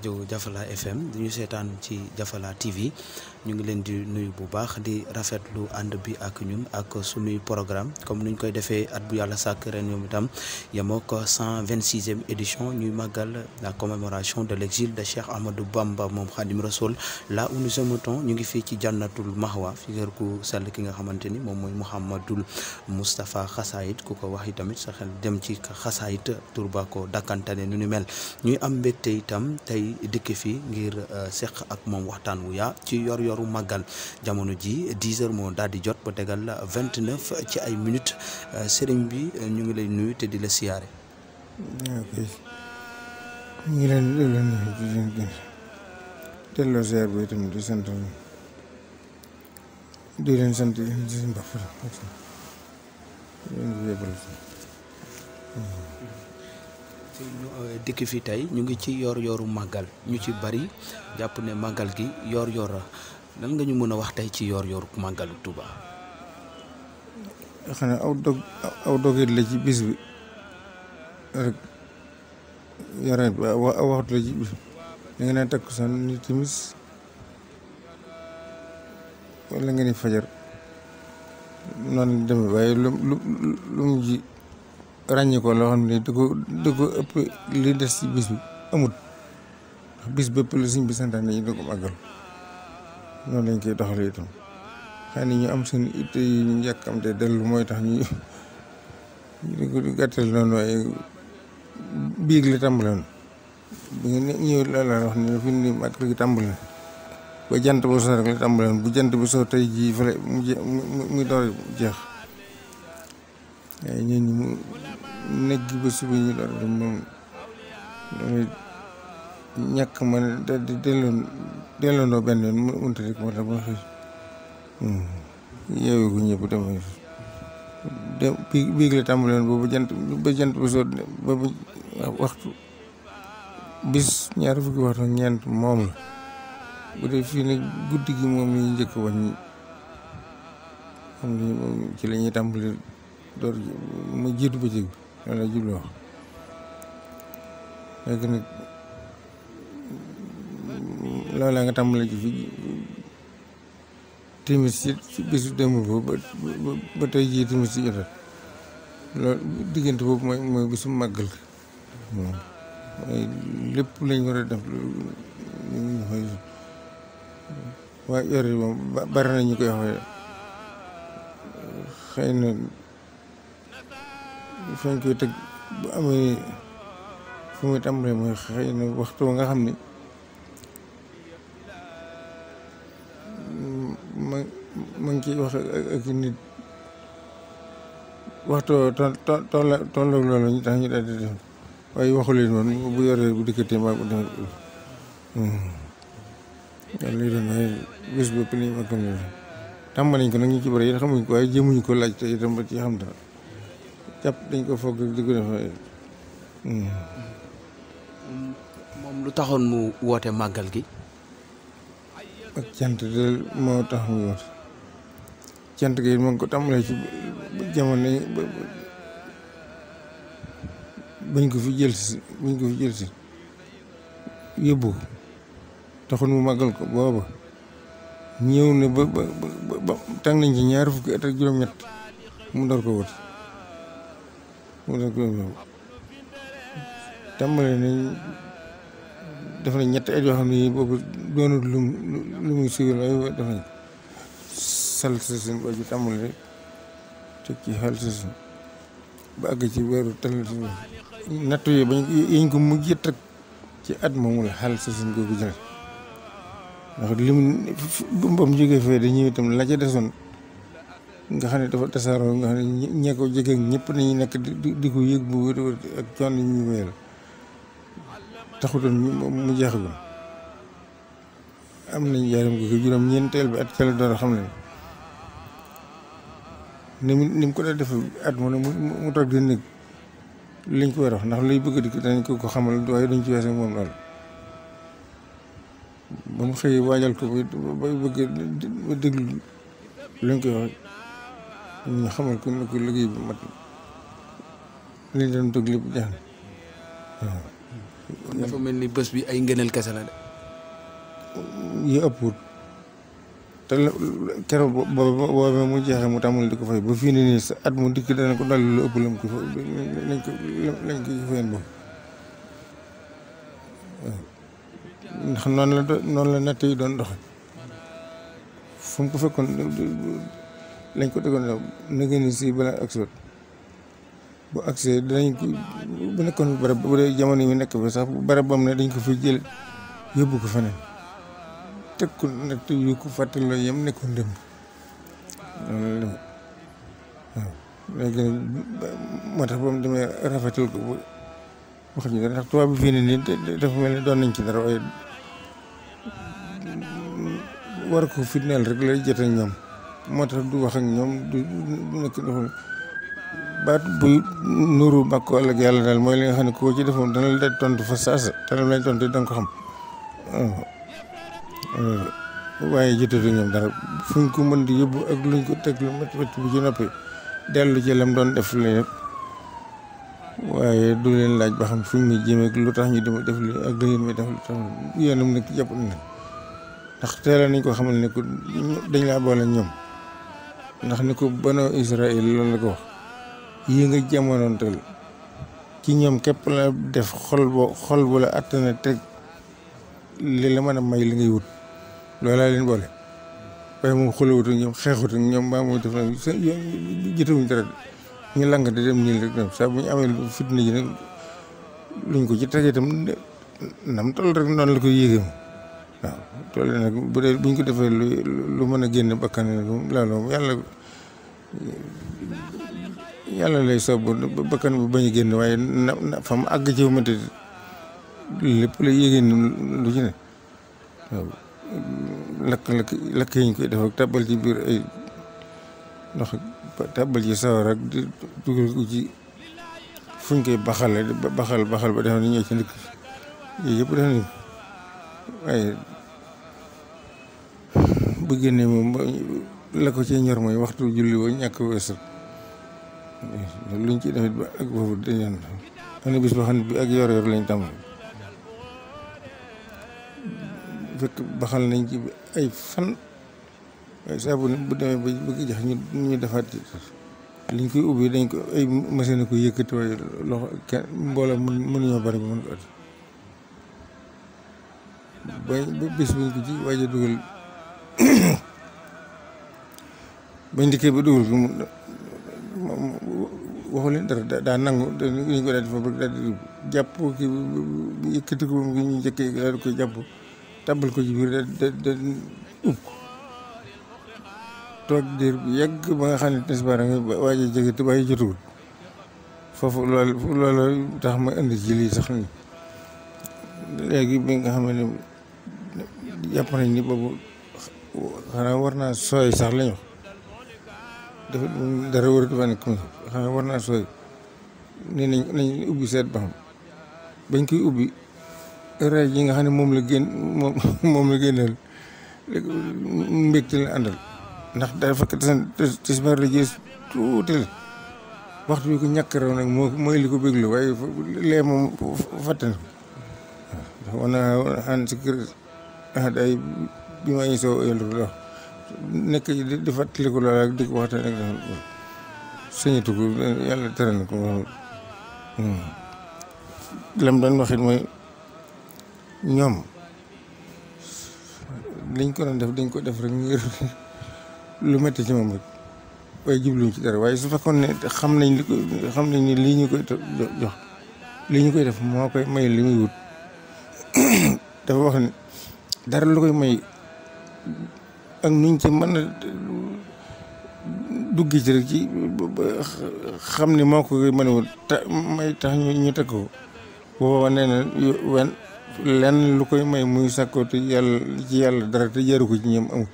rajo Jafala FM di ñu seetaan ci Jafala TV ñu ngi leen di nuyu bu baax di rafetlu ànd bi ak ñun ak sunuy programme comme ni ñu koy defee at bu yàlla sàkk ren ñoom itam yemoo ko 126e édition ñuy màggal la commémoration de l'exil de Cheikh Ahmadou Bamba moom Khadim Rassoul là où nous émettons ñu ngi fii ci Jannatul Mahwa fi kër ku sell ki nga xamante ni moom mooy Mouhamadul Moustapha Xasaayit ku ko wax yi tamit sa xel dem ci Xasaayit tur ba ko dakkantane nu ni mel ñuy am mbégte itam tey dikk fii ngir seq ak moom waxtaan wu yaa ci yor-yoru màggal jamono ji 10 heures moo daal di jot ba tegal 29 ci ay minutes sëriñ bi ñu ngi lay nuyu te di la siyaare. ok ñu ngi leen di leen delloo siyaar bi itam di sant di leen sant di seen bopp dikk fi tey ñu ngi ci yor-yoru màggal ñu ci bari jàpp ne màggal gi yor-yor lan nga ñu mën a wax tey ci yor-yoru màggalu Touba. xanaa aw dogit la ci bis bi rek yore aw waxtu la ci bis da nga ne takkusaan ni timis wala nga ni fajar noonu demee waaye lu mu ji ràññee ko loo xam ne da ko ëpp li des ci bis bi amut ndax bis bépp la suñ bi santaan yi da ko màggal noonu lañ koy doxalee itam xëy na ñu am seen itte yi ñu yàkkamte dellu mooy tax ñu di ko gàttal noonu waaye biig la tàmbaloon bi nga ñëw la wax ne fi ni màggal gi tàmbali na ba jant bu soo rek la tàmbaloon bu jant bu soo tey jii fële mu door jeex waaye ñun ñu nekk ba suba ñu door dem moom loolu ñàkk man di delloondoo benn yoon mënut rek moo tax ba xëy yeewu gu ñëpp dem biig la tàmbali woon ba jant bu soo ba waxtu bis ñaar fukki waxtu ñeent moom la bu dee fii nag guddi gi moom lañuy njëkk wàññi xam ni moom ci la ñuy tàmbali door ma jiitu bëccëg bi loolu la jublu wax léegi nag loolu la nga tàmbali ci fi timis ci bisu démb boobu ba tey jii timis ci jotat loolu diggante boobu mooy bisu màggal moom mooy lépp lañ war a def waaye yor yi moom bari na ñu koy waxee xëy na fañ koy teg bu amee fu muy tàmbalee mooy xëy na waxtu nga xam ni ma ngi ciy wax ak nit waxtu tolloog loolu ñu tax ñu daal di def waaye waxu leen woon bu yoree bu dikkatee maa ko def waaw lii doon waaye bés bopp li ma comme tàmbali nañ ko nag ñu ci bëri yéen xamuñ ko waaye jéemuñu ko laaj te itam ba ci xam dara jàpp dañ ko foog di ko def moom lu taxoon mu woote màggal gi. ak cant de moo tax mu woote cant gi ma ngi ko tàmbalee ci jamono bañ ko fi jël si yóbbu taxul mu màggal ko booba ñëw ne ba tàng nañ ci ñaar fukki at ak juróom-ñett mu door ko woote tàmbale nañ def nañ ñetti at yoo xam ne boobu doonul lu muy siwil waaye def nañ sal sa sin ba ji tàmbale rek teg ci xal sa sin ba àgg ci weeru tal natt yi bañ yiñ ko mujj teg ci at moomu la xal sa sin googu jël ndax li mu bam jógee fee dañuy itam la ca desoon nga xam ne dafa tasaaroo nga xam ne ñee ko jege ñëpp nañu nekk di ko yëg bu wér ak coono yi ñuy wéyal taxutoon mu jeexagul am nañ jaaram ko juróom-ñeenteel bi at ca la door a xam ne ni mu ko daa def at mu ne mu toog di nekk liñ ko war a wax ndax luy bëgg di dañ ko xamal waaye dañ ci wees ak moom loolu ba mu xëyee waajal ko ba bëgg ba déglu luñ koy wax ñu xamal ko ne ko liggéey bi mat liñ doon toog lépp jeex na waaw dafa mel ni bés bi ay ngëneel kese la de. yi ëpput te keroog boobu mu jeexee mu tàmmul di ko fay ba fii nii sa at mu dikk dana ko dolli lu ëpp lañ ko fayoon boobu ndax noonu la natt yi doon doxe fu mu ko fekkoon lañ ko tegoon na ngeen ni si balaa ak sot bu accès danañ ko bu nekkoon barab bu dee jamono yi nekk ba sax barab bam ne dañ ko fi jël yóbbu ko feneen teg ko natt yu ko fàttaloo yem nekkoon dem loolu la waaw léegi moo tax ba mu demee rafetal ko bu wax ñu ndax tubaab bi fii ne nii dafa mel ni doon nañ ci dara waaye war ko fitneel rek lay jot ak ñoom moo tax du wax ak ñoom du nekk dafa baat buy nuru bàkko ëllëg yàlla daal mooy li nga xam ne koo ci defoon dana la tontu fa saasa te la lañ tontu da nga ko xam waaye jotatu ñoom dara fuñ ko mën di yóbbu ak luñ ko teg lu métti métti bu ci noppi dellu ci lam doon def la yëpp waaye du leen laaj ba xam fuñ muy jëmee lu tax ñu def li ak da ngeen may def lu tax yéenam nag jàpp na ndax teela nañ ko xamal ne ko dañ laa boole ñoom ndax ni ko banu Israël loolu la ko wax yi nga jamonoonteel ci ñoom képp la def xol bu la attana teg li la mën a may li ngay wut loolaa leen boole waaye moom xulawut ak ñoom xeexut ak ñoom mbaa mooy def na jotawuñ dara ñu lang di dem nii rek dem saa bu ñu amee fitna ji nag luñ ko ci tege itam nam toll rek noonu la koy yéegee waaw toll nag bu dee buñ ko defee lu mën a génn bakkan nag loolu moom yàlla lay soob bakkan bu bañ a génn waaye na fa mu àgg ci wumante lépp la yéegee lu ci ne waaw lakk yi ñu koy def ak tàbbal ci biir ay ndox tàbbal ci sawar ak di dugal ko ci fuñ koy baxale baxal ba def ni ñëw ci ndikk yooyu yëpp def nañ waaye bu génnee moom la ko ci ñor mooy waxtu julli woo ñàkk weesal luñ ci defit ba ak boobu dañeen am na bis boo xam ne bi ak yor lañ tàmbali fekk baxal nañ ci ay fan waaye saa bu demee ba bëgg jax ñu defaat liñ koy ubbi dañ ko ay machine ko yëkkati waaye loxo kenn mbooloo mënuñoo bari ba mën ko at ba bis buñ ko ci waaj a dugal bañ dikkee ba dugal ko waxu leen dara daa nangu ñu ko daal di fa bëgg daal di jàpp ki yëkkati ko moom ñu njëkkee daal di koy jàpp tàbbal ko ci biir da ub ko toog diir bu yàgg ba nga xam ne tisbaar nga waaj a jege te bàyyi jotugul foofu loolu tax ma indi ci lii sax ni léegi bi nga xam ne jàpp nañ ni boobu xanaa war naa sooy sax lañu wax dafa dara war a dafa nekk xanaa war naa sooy ne nañ ubbi seet ba xam bañ koy ubbi rajo yi nga xam ne moom la génneel mbégte la àndal ndax dafa fekk tisbaar la gis tuuti la waxtu bi ko ñàkk raw nag mooy li ko béglu waaye lee moom fàtte na ndax war naa ànd si kër ay bi ma soo yëndu la wax nekk di fàttaliku loolu ak di ko waxtaan ak dafa sëñatu ko yàlla tere na ko lam doon waxit mooy ñoom liñ ko doon def dañ ko def rek ngir lu métti ci moom rek waaye jubluñ ci dara waaye su fekkoon ne xam nañ ni lii ñu koy jox lii ñu koy def moo koy may li muy wut dafa wax ne dara lu koy may ak nuñ ci mën a dugg ci rek ci xam ne moo ko koy mën a wut may tax ñu teg ko booba nee na lenn lu koy may muy sàkkoo te yàlla dara te jaru ko ci ñoom amul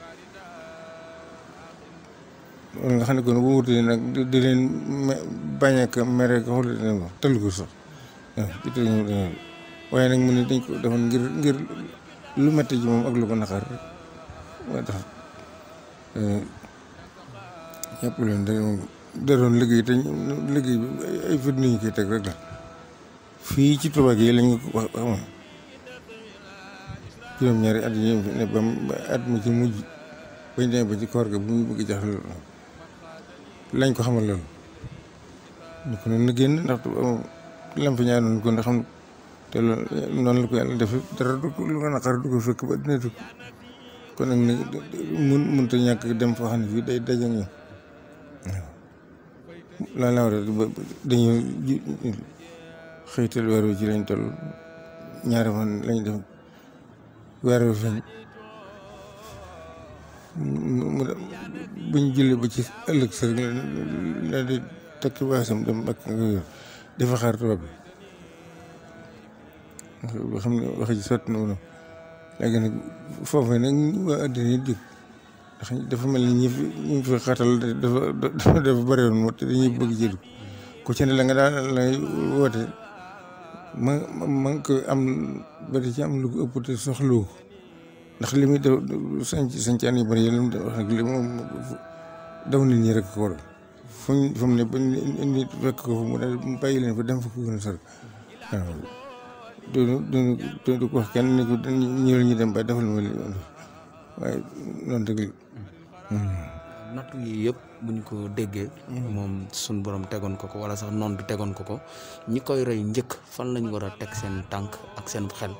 loolu nga xam ne kon bu wutee nag di leen bañ a mere ko xool leen wax tëll ko sax waaw waaye nag mu ne dañ ko defoon ngir lu metti ci moom ak lu ko naqar rek moo tax ñëpp leen da doon liggéey te liggéey bi ay fitna ñu koy teg rek la fii ci Tuubaa gi lañ ko wax xamoon juróom-ñaari at yi ne ba at mi ci mujj bañ demee ba ci koor ga bu muy bëgg jax lañ ko xamal loolu ñu ko noonu na génn ndax lam fi ñaanoon ko ndax xam te loolu noonu la ko yàlla def dara du ko lu nga naqar du ko fekk ba dina tukki kon nag ne mënut a ñàkk dem foo xam ne fii day daje ñoom waaw la war a dañuy xëytal weer wi ci lañ toll ñaari fan lañ def weer wi feeñ buñ julli ba ci ëllëg sa la di takki baasam dem ak dafa xaar tubaab bi xam ne wax ji sotti na woon léegi nag foofu nag waa addina yi jóg ndax dafa mel ni ñi fi xatal dafa bëri woon moo te dañuy bëgg ci dugg ku ci ne la nga daal lay woote ma nga ko am ba di ci am lu ko ëpp te soxlawu ko ndax li muy def sancaan yu bëri yi wax nag li moom daw nit ñi rek ko waral fu mu ne ba nit fekk ko fu mu bàyyi leen fa dem fa ko gën a sori waaw du ko wax kenn ni ko ñëwal ñu dem ba defal ma li waaye noonu dëgg la nattu yi yëpp bu ñu ko déggee moom suñ borom tegoon ko ko wala sax noon bi tegoon ko ko ñi koy rey njëkk fan lañ war a teg seen tànk ak seen xel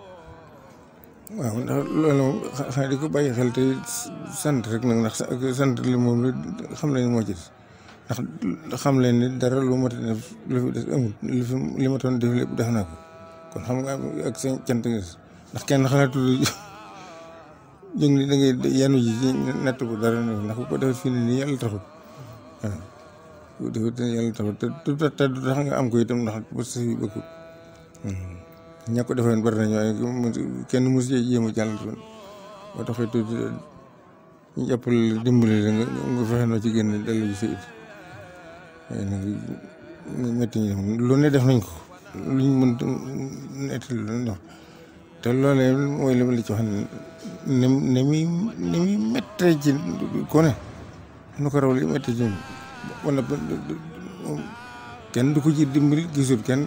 waaw ndax loolu moom xanaa di ko bàyyi xel te sant rek nag ndax sant li moom lu xam leen moo ci des ndax xam leen ni dara lu ma def lu fi des amul li ma doon def lépp def naa ko kon xam nga ak seen cant nga ndax kenn xalaatul jóg ni da ngay yanu ji ci natt bu dara ne ndax bu ko defee fii nii yàlla taxut waaw bu defee yàlla taxut te du tax nga am ko itam ndax ba sa fi bëggul ña ko defoon bari nañu waaye kenn mosu cee jéem a jàll boo taxee tuuti ñu jàppale la dimbali la nga fexe noo ci génn dellu ji sa it waaye nag métti ñu def lu ne def nañ ko luñ mën nettali lu ne te loolee mooy li ma la ci wax ne muy méttee ci ku ne nu ko raw li méttee ci wala kenn du ko ci dimbali gisul kenn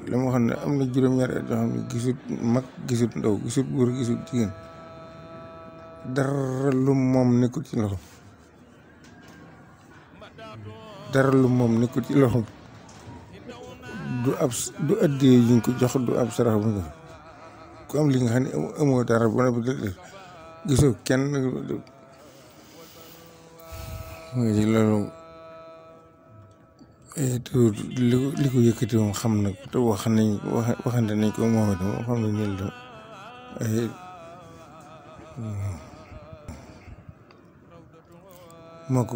la ma xam ne am na juróom-ñaari at yoo xam ne gisut mag gisut ndaw gisut góor gisut jigéen dara lu moom nekkul ci loxo dara lu moom nekkul ci loxo du addee yuñ ko jox du ab sarax bu nga ku am li nga xam ne amoo dara bu ne bu dee gisoo kenn mooy loolu li ko yëkkati moom xam na te waxante nañ ko moom itam xam nañ ne la ay moo ko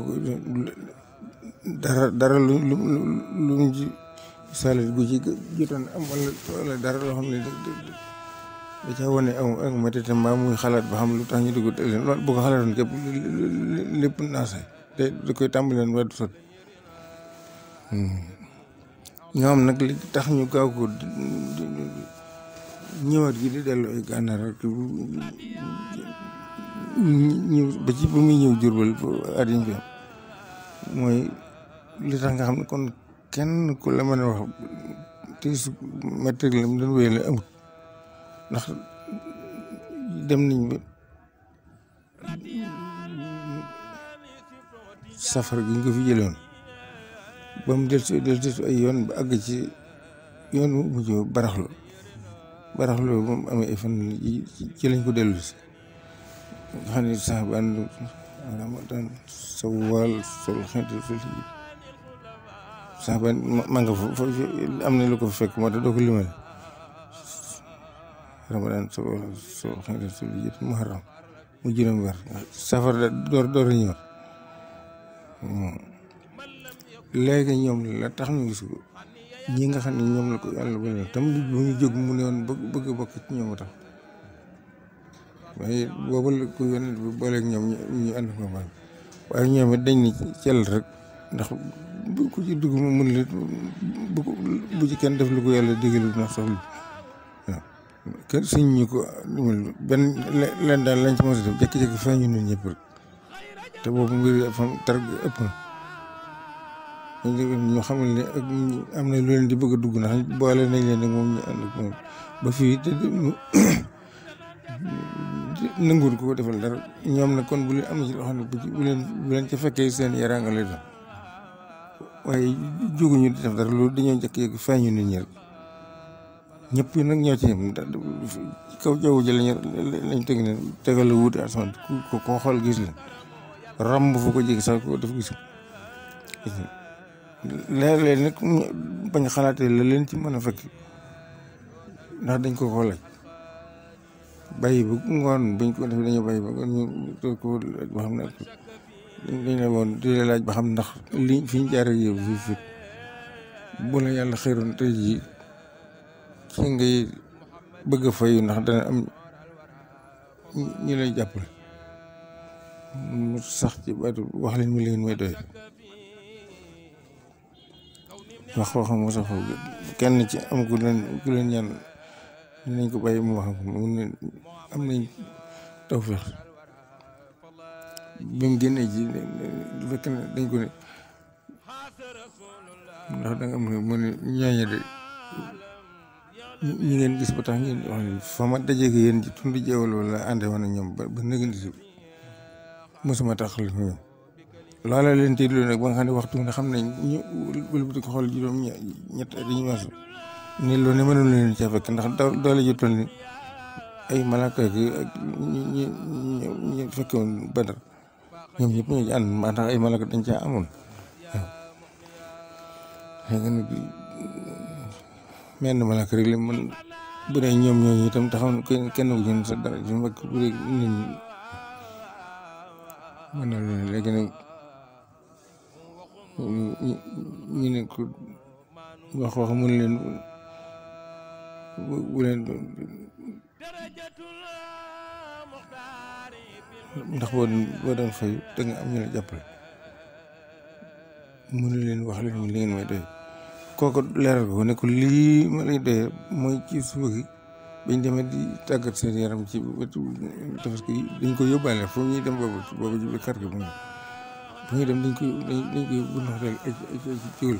dara lu mu ci salit gu ci jotoon am wala dara loo xam ne da caa wane ak métti te mbaa muy xalaat ba xam lu tax ñu dugg leen loolu bu ko xalaatoon képp lépp naase te da koy tàmbaleen ba du sot ñoom nag li tax ñu gaaw ko ñëwaat gi di dellu ay gànnaar rek ñëw ba ci ba muy ñëw Jurbel at yi mooy li tax nga xam ne kon kenn ku la mën a wax te su métti la mu doon wéyale amut ndax dem nañ ba safar gi ñu ko fi jëloon ba mu del si ay yoon ba àgg ci yoon mu mujj baraxlu moom amee ay fan ci lañ ko dellu si nga xam ne sax ba ànd Ramadan Sawwal sol xeeti sol si sax ba ma nga fa am na lu ko fekk moo tax doo ko limal Ramadan Sawwal sol xeeti sol si Muharram mu juróom weer safar da door a ñëwaat léegi ñoom la tax ñu gis ko ñi nga xam ne ñoom la ko yàlla bëri tam bu ñu jóg mu ne woon bëgg bokk ci ñoom a tax waaye boobu la ko yónnee bi booleeg ñoom ñu ànd ko baax waaye ñoom it dañ ni cell rek ndax bu ko ci dugg mu mën la bu ci kenn def lu ko yàlla digalu ndax soxla waaw kenn suñ ñu ko benn leen daal lañ ci mos a def jékki-jékki feeñu ñun ñëpp rek te boobu mbir yi fa tar ëpp na ñu xam ne ak am na lu leen di bëgg a dugg ndax boole nañ leen ak moom ñu ànd ak moom ba fii te nanguwul ko defal dara ñoom nag kon bu leen am na ci loo xam ne bu leen ca fekkee seen yaraanga lay doon waaye jóguñu di def dara loolu dañoo njëkk yëg feeñu nit ñi rek ñëpp nag ñoo ci yem kaw jaww ji lañ teg ne tegal la wuute asamaan ko koo xool gis leen ramb fu ko jéggi sax ko def gis léeg-léeg nag bañ xalaatee la leen ci mën a fekk ndax dañ ko laaj bàyyi ba ngoon bañ ko def dañoo bàyyi ba ñu toog ko ba xam ne dañ ne woon di la laaj ba xam ndax li fi ñu jaar ak yow fii fit bu la yàlla xëyroon tey jii ci ngay bëgg a fayu ndax dana am ñu lay jàppale mu sax ci baatu wax leen mu leen may doy wax waxam mu sax kenn ci am ku leen ñaan dinañ ko bàyyi mu wax mu ne am nañ tawfeex bi mu génnee ji fekk na dañ ko ne ndax da nga am mu ne ñooñe de ñi ngeen gis ba tax ngeen wax ne fa ma dajeeg yéen ci tund jeewal wala ànde woon ak ñoom ba nëgëndi si mosuma taxal ñoom loola leen tiitloo nag ba nga xam ne waxtu nga xam ne ñu wëlbati ko xool juróom ñett at yi ñu weesu ni loolu ne mënul leen caa fekk ndax doole ju toll ni ay malaaka ak ñi fekkoon Badar ñoom ñëpp ñoo ci ànd maa tax ay malaaka dañ caa amoon waaw léegi nag menn malaaka rek la mën bu dee ñoom ñooñu itam taxaw na kenn ku ci sa dara ci mbokk bu dee nit ñi mën na leen léegi nag ñu ne ko wax mun leen bu leen ndax boo doon fayu da nga am ñu la jàppale mënu leen wax leen li ngeen may doy kooku leeral ko ne ko lii ma lay doyee mooy ci suba gi bañ demee di tàggat seen yaram ci wetu tabaski yi dañ ko yóbbaale foofu ñuy dem boobu ji kar gi bu ñuy dem dañ koy bu ndox del ci ciwul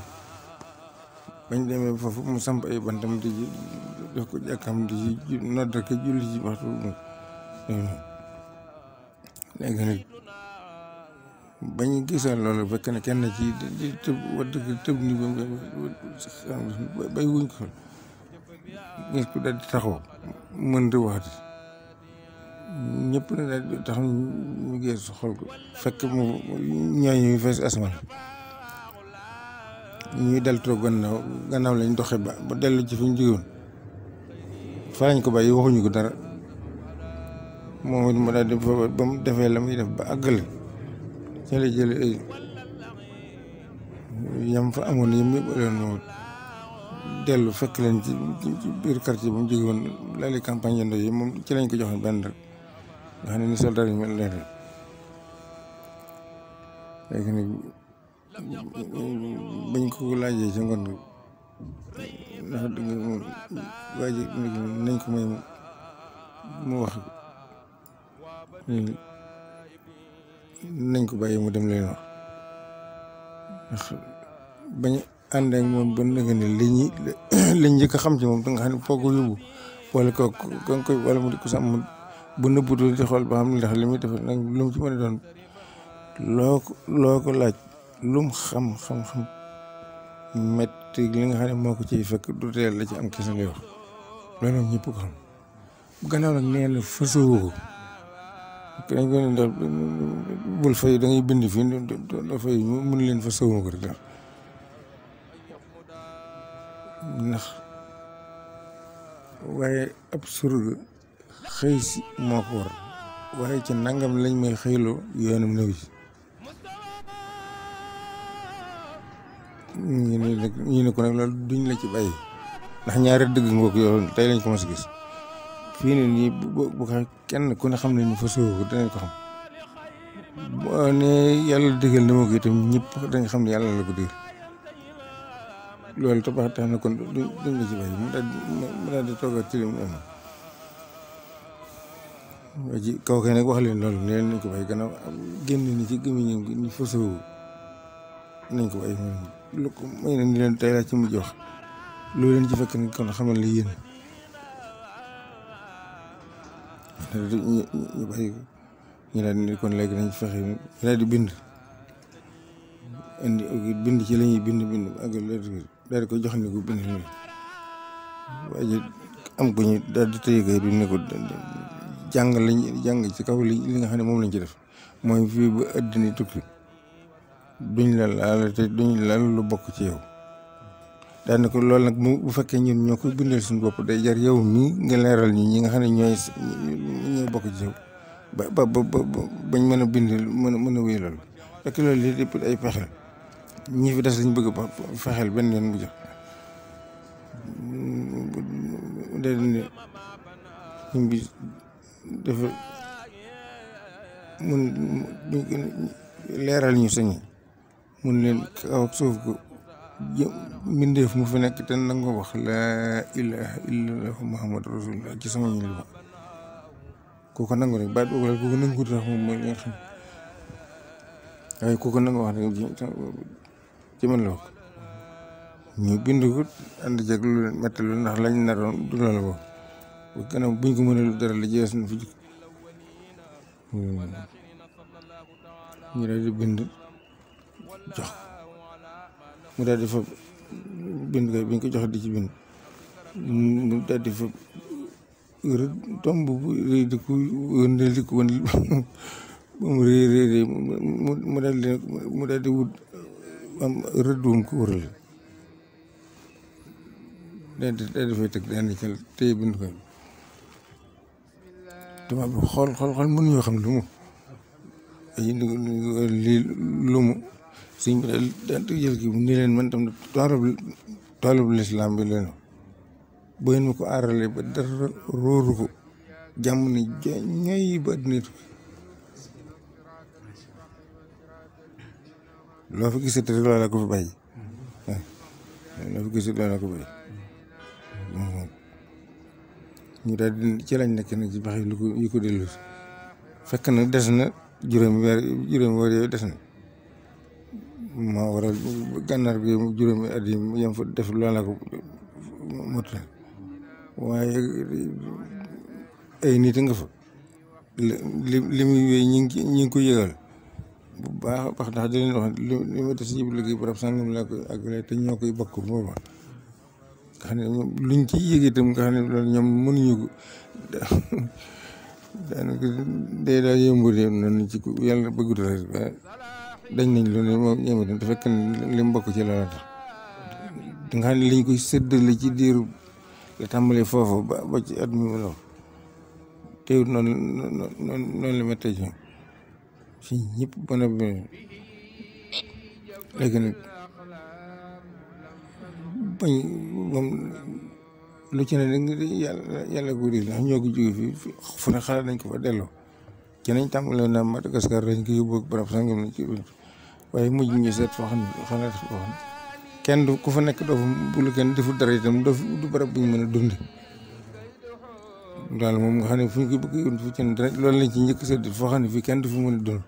bañ demee foofu mu samp ay bantam di def ko jàkkam di ci nodd ak julli ci waxtu léegi nag bañ gisal loolu fekk na kenn ci di tëb wadd tëb ni bay wuñ ko gis ko daal di taxaw mën di waxati ñëpp na daal di tax ñu geesu xool ko fekk mu ñooñu fees asamaan ñuy dal toog gannaaw lañ doxe ba dellu ci fi ñu jógewoon fa lañ ko bàyyi waxuñu ko dara moom it mu daal di ba mu defee la muy def ba àggale ci la jële ay yam fa amoon yëm yëpp leen moom dellu fekk leen ci biir quartier ba mu jóge woon laali campagne yendo yi moom ci lañ ko joxe benn rek nga xam ne ni soldat yi mel leen rek léegi nag bañ ko laajee ci ngoon ndax dëgg waa ji nañ ko may mu wax nañ ko bàyyi mu dem leen wax ndax bañ ànd ak moom ba nga ne liñ njëkk a xam ci moom da nga xam ne foo ko yóbbu wala ko koy wala mu di ko sàmm bu nëbbutu di xool ba xam ne ndax li muy def nag lu mu ci mën a doon loo ko laaj lum xam metti li nga xam ne moo ko ciy fekk du teel la ci am kese lay wax loolu ñëpp ko xam bu gannaaw nag nee na fasoo ko dañ ko ne ndax bul fay da ngay bind fii doo fay mun leen fa sawma ko rek daal ndax waaye ab surga xëy si moo ko war waaye ci nangam lañ may xëyloo yoonam néew ci ñu ne ko nag loolu duñ la ci bàyyi ndax ñaari dëgg ngoog yoon tey lañ ko mos a gis fii ne nii bu ko kenn ku ne xam ne ni fa soo ko danañ ko xam boo ne yàlla dëggal na ma ko itam ñëpp dañ xam ne yàlla la ko dëggal loolu tabax tax na kon duñ la ci bàyyi mu daal di toogaat ci li mu am waa ji kaw kay nag wax leen loolu ne leen nañ ko bàyyi gannaaw génn ni ci gémmiñam gi ni fa soo nañ ko bàyyi lu ko may na ni leen tey laa ci mujj wax loolu leen ci fekk ni kon xamal la yéen ñu bàyyi ko ñu daal di kon léegi nañ fexe ñu daal di bind bind ci la ñuy bind ak daal di ko jox ni ko bind ni waaye am ko ñu daal di tëye kay du ne ko jàng lañ jàng ci kaw li nga xam ne moom lañ ci def mooy fii ba àddina tukki duñ la laal te duñ laal lu bokk ci yow daane ko loolu nag bu fekkee ñun ñoo ko bindal suñu bopp day jar yow mii nga leeral ñi nga xam ne ñooy bokk ci yow ba bañ mën a bind mën a wéy loolu fekk loolu li lépp ay pexeel ñi fi des lañ bëgg ba fexeel benn yoon bu jox day ne ñu bi dafa mun leeral ñu sañi mun leen kaw ak suuf ko mbindeef mu fi nekk te nanga wax laa ilaha illallah muhammadu rasulullah ci sama ñu li ba kooku nangu rek baat boobu la kooku nangu tax moom mooy li nga xam waaye kooku nangu wax rek ci man la wax ñu bind ko ànd jeg lu leen metti lu ndax lañ naroon du loolu boobu bu kanam buñ ko mënee lu dara la jees na fi jikk ñu daal di bind jox mu daal di fa bind kay biñ ko jox di ci bind mu daal di fa tomb bu rëy di ko wëndeel di ko wëndeel ba mu rëy mu daal di wut am rëdd wum ko wëral daal di fay teg daal di ca téye bind ko tubaab bi xool mënuñoo xam lu mu lii lu mu suñ bi daal di jël kii ni leen man tam toolub lislaam bi leen bu ngeen ma ko aarale ba dara róoru ko jàmm ni ñooy ba addina tukki loo fa gisati rek loola ko fi bàyyi loo fa gisati loola ko bàyyi ñu daal di ci lañ nekk nag ci bax yi ko dellu fekk na des na juróomi weer yooyu des na moo waral gànnaar bi juróomi at yi yam fa def loola ko mot na waaye ay nit nga fa li muy wéy ñi ngi ko yëgal bu baax a baax ndax di leen wax li ma des yëpp liggéey barab sàngam laa koy àggale te ñoo koy bokk booba nga xam ne luñ ci yëg itam nga xam ne loolu ñoom mënuñu ko daanaka day daal yëmbu de noonu ci yàlla bëggut rek dañ nañ lu ne moom ñoom itam te fekk li mu bokk ci loola tax nga xam ne liñ koy séddale ci diiru la tàmbalee foofu ba ci at mi mu lool teewut noonu la méttee ci si ñëpp ba na léegi nag bañ moom lu ci ne yàlla guddi ndax ñoo ko jóge fii fu ne xalaat nañ ko fa delloo ci nañ tàmbalee naa Madagascar lañ ko yóbbu ak barab sangam lañ ci waaye mujj ñu seet foo xam ne xalaat foo xam kenn du ku fa nekk doo fa bu la kenn deful dara itam du barab bu ñu mën a dund daal moom nga xam ne fu ñu ko bëgg yóbbu fu ci ne dara loolu lañ ci njëkk sedd foo xam ne fii kenn du fi mën a dund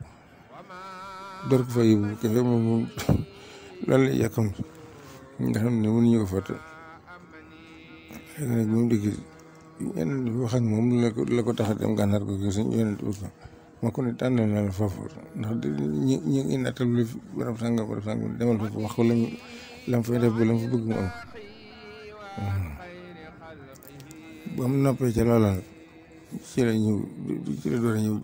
door ko fa yóbbu kefe moom loolu lay yàkkam nga xam ne mënuñu ko fàtte léegi nag moom dëgg yenn wax ak moom la ko tax a dem gànnaar ko suñ yonent bi ko ma ko ne tànnal na la foofu ndax ñi ngi nattal lu barab sàngam demal foofu wax ko lam fay def ba lam fa bëgg mu am ba mu noppee ca loola nag ci la door a ñëw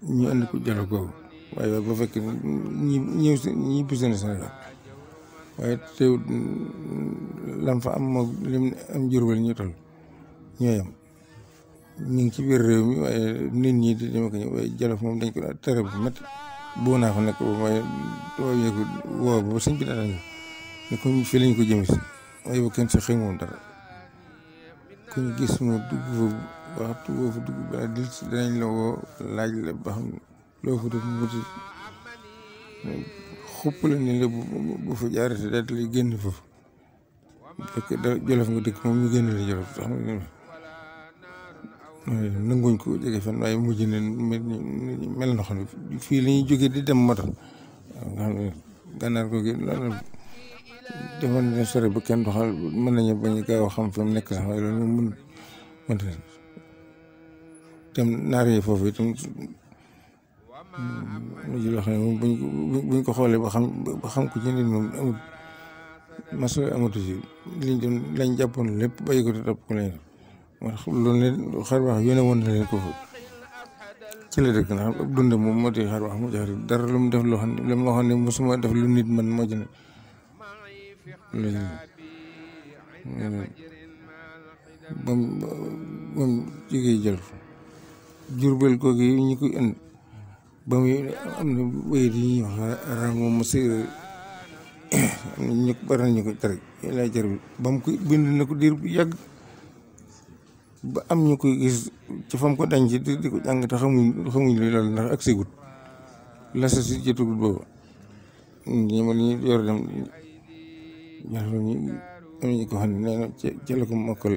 ñu andi ko jalo googu waaye ba fekk ñi bisi na Sénégal waaye teewut lam fa am moo lim am Jurbel ñu toll ñooy am ñu ngi ci biir réew mi waaye nit ñi di dema ko ñëw waaye Jolof moom dañ ko daa tere bu métti boo naa fa nekk ba mooy tubaab yeeku woo ba sëñ bi daal ne ko fii lañ ko jëme si waaye ba kenn si xëy moom dara ku ñu gis mu dugg fa waxtu boo fa dugg ba dil si danañ la woo laaj la ba xam loo fa def muti xupp la ni la bu fa jaarate daal di lay génn foofu fekk da Jolof nga dëkk moom ñu génn la Jolof sax nanguñ ko jege fenn waaye mujj ne mel na xam ne fii la ñuy jógee di dem moto nga xam ne gànnaar ko gi loolu defoon ne sore ba kenn doxal mën nañu bañ a gaaw a xam fi mu nekk sax waaye loolu moom mënta dem naar yi foofu itam mu ji loo xam ne buñ ko xoolee ba xam ko ci nit moom amut maso amatu si liñ doon lañ jàppoon lépp bàyyi ko te topp ko lañ moo tax loolu ne xar baax yónnee woon na leen ko fa ci la dëkk ndax ab dund moom moo tax xar baax mu jax dara lu mu def loo xam ne lu ma waxoon ne mosuma def lu nit man moo ci ne loolu bam jógee jël Jurbel kooku yi ñu koy indi ba muy am na wéyit yi ñuy wax rango ma séeréer ñu bari nañu ko tere lay jar bi ba mu ko bind na ko diir bu yàgg ba am ñu koy gis ci fam ko dañ ci di ko jàng te xamuñ li loolu ndax ak sigut la sa si jotugul boobu ñi ma ñu yor dem ñaxlo ñu am nañu ko xam ne nee na ci la ko mokkal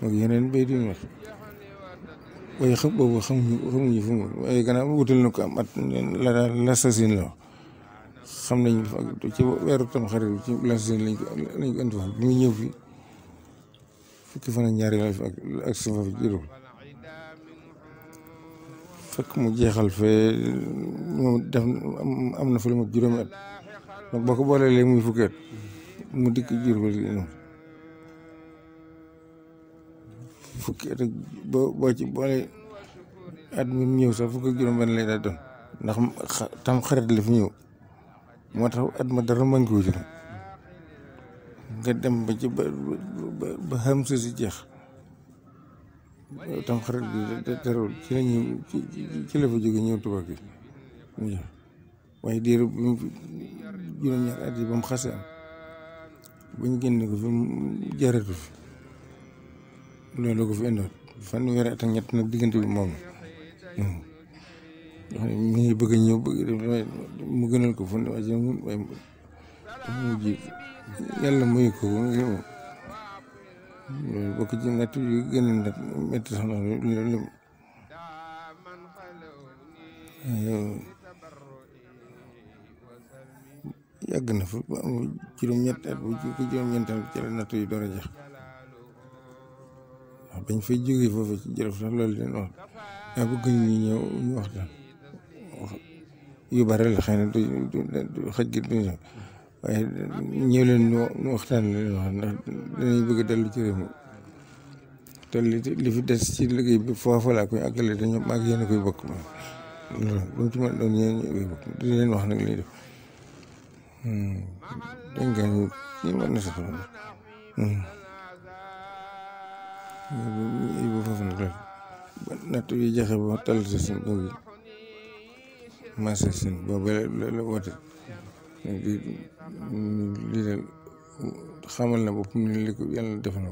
ak yeneen bay di wax waaye xam boobu xamuñu fu mu waaye gannaaw wutal na ko am at la sasin la xam nañ ci weeru tam xarit bi ci la sasin lañ ko indi fa bi muy ñëw fi fukki fan ak ñaari la fi ak si fa fi juróom fekk mu jeexal fee moom def am na fa lu ma juróomi at donc boo ko boolee léegi muy fukki at mu dikk Jurbel fukki at ak boo ci boole at mi ñëw sax fukki ak juróom-benn lay daal doon ndax tam xarit la fi ñëw moo tax at ma dara mën ko wuti nga dem ba ci ba xam sa si jeex tam xarit bi terewul ci la ñëw ci la fa jóge ñëw tubaab gi waaye diiru bi mu juróom-ñaari at yi ba mu xasee am ba ñu génne ko fi jaratu fi loolu ko fi indoon fanweeri at ak ñett nag diggante bi moom mi ngi bëgg a ñëw mu gënal ko fu ne waaye mujj yàlla muy ko loolu bokk ci natt yu gën a nat métti sax na loolu yàgg na fa ba am juróom-ñett at bu ko juróom-ñeent at ci la natt yu door a jeex waaw bañ fay jógee foofu ci Jolof sax loolu leen wax daa bëgg ñu ñëw ñu waxtaan yu bare la xëy na du xaj gi du ñëw waaye ñëw leen ñu waxtaan leen wax ndax danañ bëgg a dellu ci réew mi te li fi des ci liggéey bi foofa laa koy àggale dañu maag yéen a koy bokk ma loolu bu mu ci mën doon ñeen ñu koy bokk di leen wax nag lii def dañ nga ñu mën na sax bu foofu nag loolu natt yi jaxe ba tal sa sin boobu masa sin boobu la woote lii de xamal na boppam ne li ko yàlla def na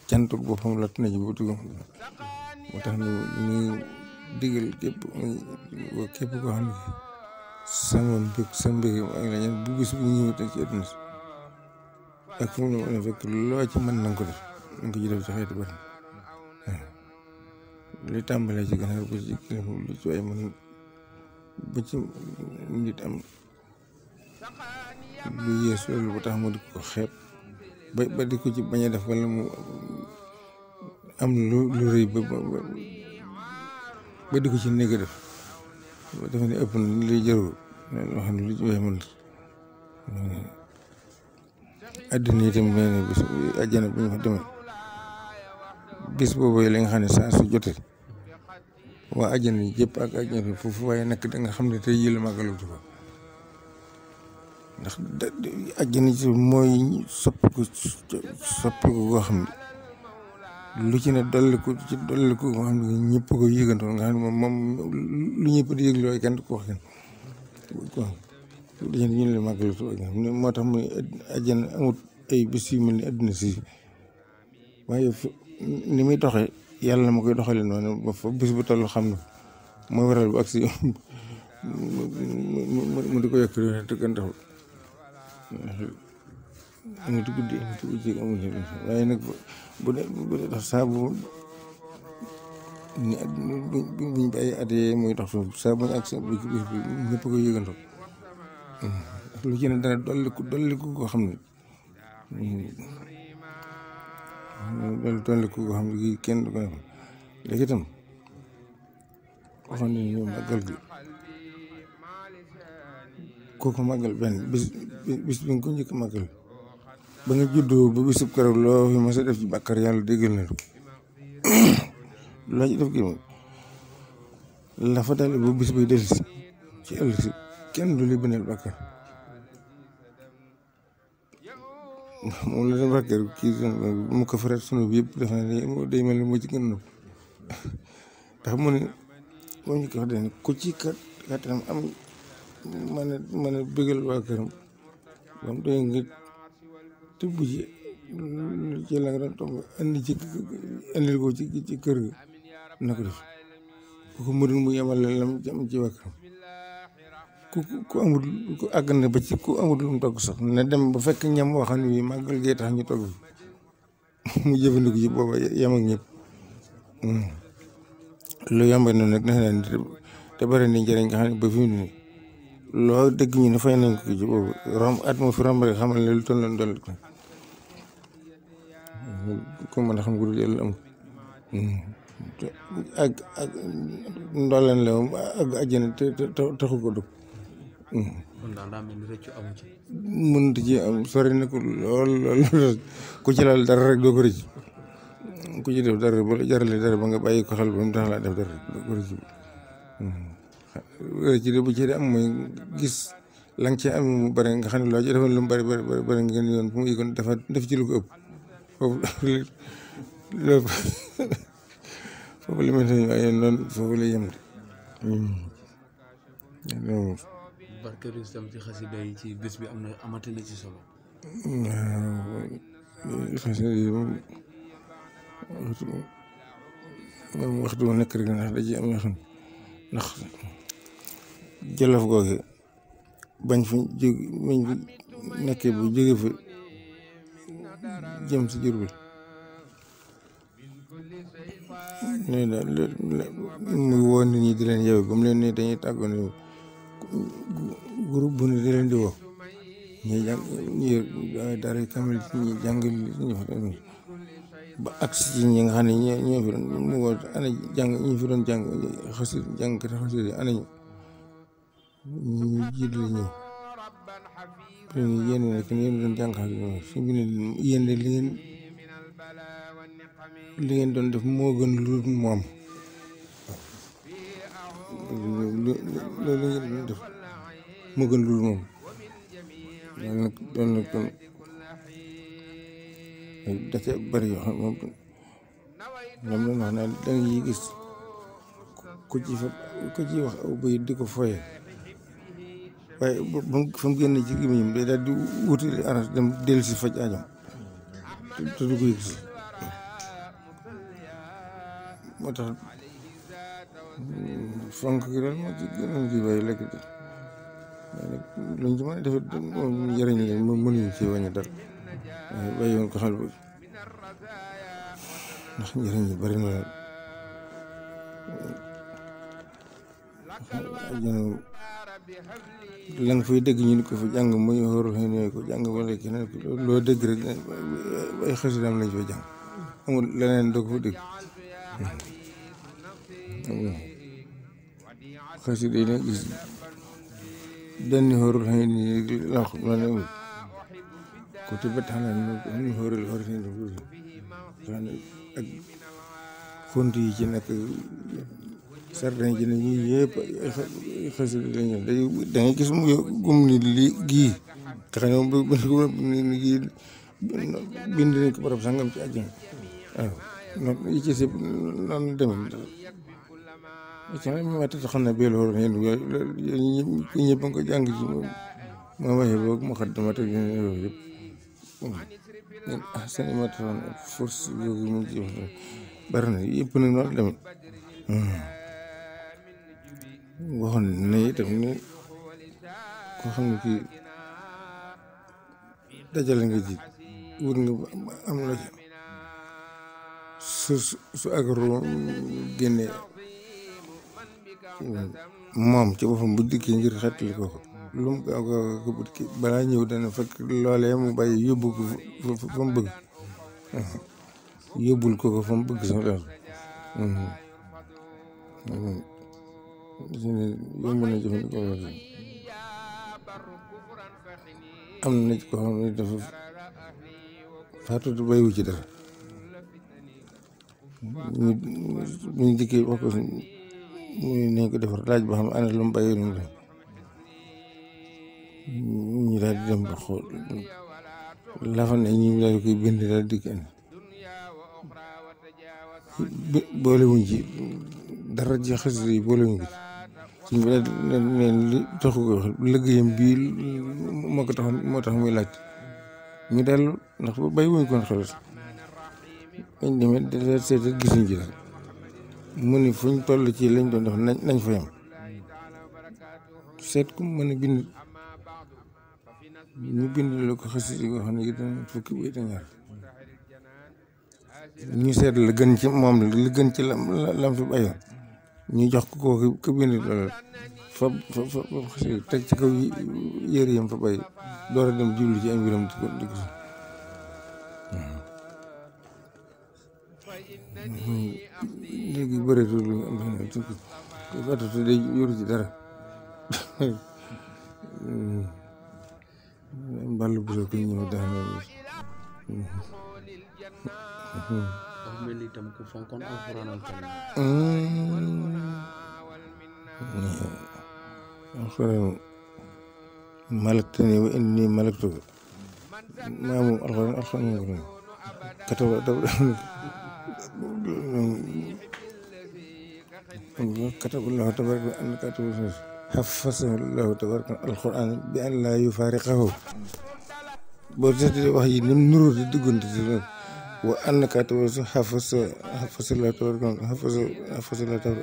cant boppam lot na ji ba tugam moo tax ne muy digal képp koo xam ne sama mbëgg sa mbëgg ak la ñeen bu bis bu ñëwee te ci àdduna si ak fu mu la mën a fekk loo ci mën na nga ko def na nga ko ji def ci xeeti bari li tàmbalee ci ganaar ba ci kilifa lu ci waaye man ba ci nit am lu yées loolu ba tax mu di ko xeeb ba di ko ci bañ a def wala mu am lu rëy ba di ko ci néeg a def ba dafa ne ëpp na li jarul loo xam ne lu ci waaye man àddina itam nee na bis àjjana bu ñu fa demee bis boobu la nga xam ne saa su jotee waa àjjana yëpp ak àjjana foofu waaye nekk da nga xam ne tey yële màggalatu ko ndax àjjana ci mooy soppiku goo xam ne lu ci ne dolliku goo xam ne ñëpp ko yëgandoo nga xam ne moom lu ñëpp di yëglu waaye kenn du ko wax kenn dañu ñu leen màggalatu moo tax muy àjjana amut ay bés yu mel ni àdduna si waaye ni muy doxee yàlla ma koy doxalee noonu ba fa bis bu toll xam na mooy waral bu agsi mu di ko yokk te gën taxul amatu guddi amatu bëccëg amatu waaye nag bu dee tax saa bu buñ bàyyi at yee muy dox foofu saa buñ agsi bis bi ñëpp koy yëgandoo lu ci ne dana dolliku koo xam ne dolliku koo xam ne kii kenn du ko defal léegi itam waxoon nañu màggal gi kooku màggal benn bis bi nga ko njëkk màggal ba nga juddoo ba bisub keroog loo fi mos a def ci bàkkar yàlla déggal na loo ci def kii moom la fa dale ba bis bay dellusi ci ëllëg si kenn du li bindal bàkkar moom la dem bàkkar kii mu ko farat sunu bi yëpp def na day mel ni moo ci gën a ndax mu ne moom ñu ko wax dane ku ci kattanam am mën a bëggal waa këram bam doy nga tibb ci la nga doon togg andil ko ci kër ga na ko def ku mënul mu yemal lam jam ci waa këram ku amul ku àgg na ba ci ku amul lu mu togg sax na dem ba fekk ñam woo xam ne bii màggal gee tax ñu togg mu jëfandiku ci booba yem ak ñëpp lu yamba noonu nag defe naa te bëri na njëriñ nga xam ne ba fi mu ne loo dégg ñu ne fay nañ ko ci boobu at mu fi romb rek xamal ne lu toll doon ko ko mën a xam ko dul yàlla am ak ndolleen la moom ak àjjana te taxu ko dugg kon daal daa mel ni rëccu amu ci mënut ci am sori na ko lool ku ci laal dara rek doo ko rëcc ku ci def dara ba jarale dara ba nga bàyyi ko xel ba mu tax laa def dara doo ko rëcc ci de bu ci de am mooy gis la nga ci am mu bëri nga xam ne loo ci defoon lu mu bëri ngeen yoon fu mu yëgoon def ci lu ko ëpp foofu li ma ne waaye noonu foofu la yem de barkeelu itam ci xasida yi ci bés bi am na amati na ci solo. waaw xasida yi moom waxtu bu nekk rek ndax da ci am yoo xam ndax jolof googu bañ fi nekkee bu jóge fa jëm si Jurbel nee daal muy woo nit ñi di leen yeewu ba mu leen ne dañuy tàggoo ne groupe bu ne di leen di woo ñuy jàng ñi dara kamil ñi jàngal ñu ba agsi ci ñi nga xam ne ñoo fi doon mu woo ana jàng ñi fi doon jàng xasit jàngkat xasit yi ana ñu jiit la ñëw yéen nekk yéen doon jàng xasit si bi ne yéen de li ngeen doon def moo gën lu moom loolu ngeen doon def moo gën lu moom loolu nag kon da cee bëri yoo xam moom ñoom la wax naan da ngay gis ku ci wax aw bayit di ko foye waaye fa mu génn ci gémmiñam day daal di wuti aras dem dellu si faj aajam te du ko yëg si moo tax fonk gi daal moo ci gënoon ci bàyyi lekk de luñ ci mën a defee moom njëriñ la moom mënuñu ci wàññi dara waaye bàyyi woon ko xel ba ndax njëriñ yi bari na la nga fay dégg ñu ni ko fa jàng muy xóorul xëy na ko jàng wala keneen loo dégg rek ay xasidaam lañ fay jàng amul leneen doo ko fa dégg xasida yi nag gis benn xóorul xëy na la wax loolu amul côté ba tax na ñu xóorul xëy na ak font yi ci nekk sardin ci ne ñii yëpp xasida la ñu da ngay gis mu gum ni lii gii tax ñoom ni gii bind nañ ko barab sangam ci àjjana waaw noonu yi ci sëpp noonu demee ci ma tax xam ne bii loolu ñëpp a ko jàng ci ma waxee boog ma xat dama teg yooyu yëpp seen ma taxoon force yooyu mu ci wax bari na yëpp nag noonu demee waxoon ne itam ne koo xam ne kii dajale nga ji wut nga am la su agro génnee moom ci boppam bu dikkee ngir xettali ko lu mu gaaw ko balaa ñëw dana fekk loolee mu bàyyi yóbbu ko fa mu bëgg yóbbul ko fa mu bëgg sax daal yomb na jëfandikoo loolu am na ci ko xam ne dafa faatu te bàyyiwu ci dara ñu dikkee wax ko muy nañ ko defar laaj boo xam ne ana lu mu bàyyi lu mu def ñu daal di dem ba xool lafa ne ñu daal di koy bind daal di ko indi boolewuñ ci dara ji xasida yi boolewuñ ko suñ bi ne li taxu ko wax liggéeyam bii moo ko taxoon moo tax muy laaj ñu dellu ndax ba bàyyi wuñ koon xel dañ demee da seet gisuñ ci dara mu ni fuñ toll ci lañ doon def nañ fa yam seet ku mën a bind ñu bind la ko xasida yi nga xam ne yi dana fukki bay te ñaar ñu seet la gën ci moom la gën ci lam fi bàyyoon ñu jox ko kooku ko bind loolu fa xasida yi teg ci kaw yére yam fa bàyyi door a dem jublu ci ay mbiram di ko léegi bëreetul lu am fatatu day yoru ci dara mballu bu ko ñëw daana mel ni itam ku fonkoon alxuraanal karim alxuraan malaktani wa inni malaktu maa moom alxuraan moom kataba kataballaahu tabaaraka an katibu xafasallahu tabaaraka alxuraan bi an laa yufaariqahu boo seetee wax yi nim nuroo di diggante si loolu wa an katibu xafasallahu tabaaraka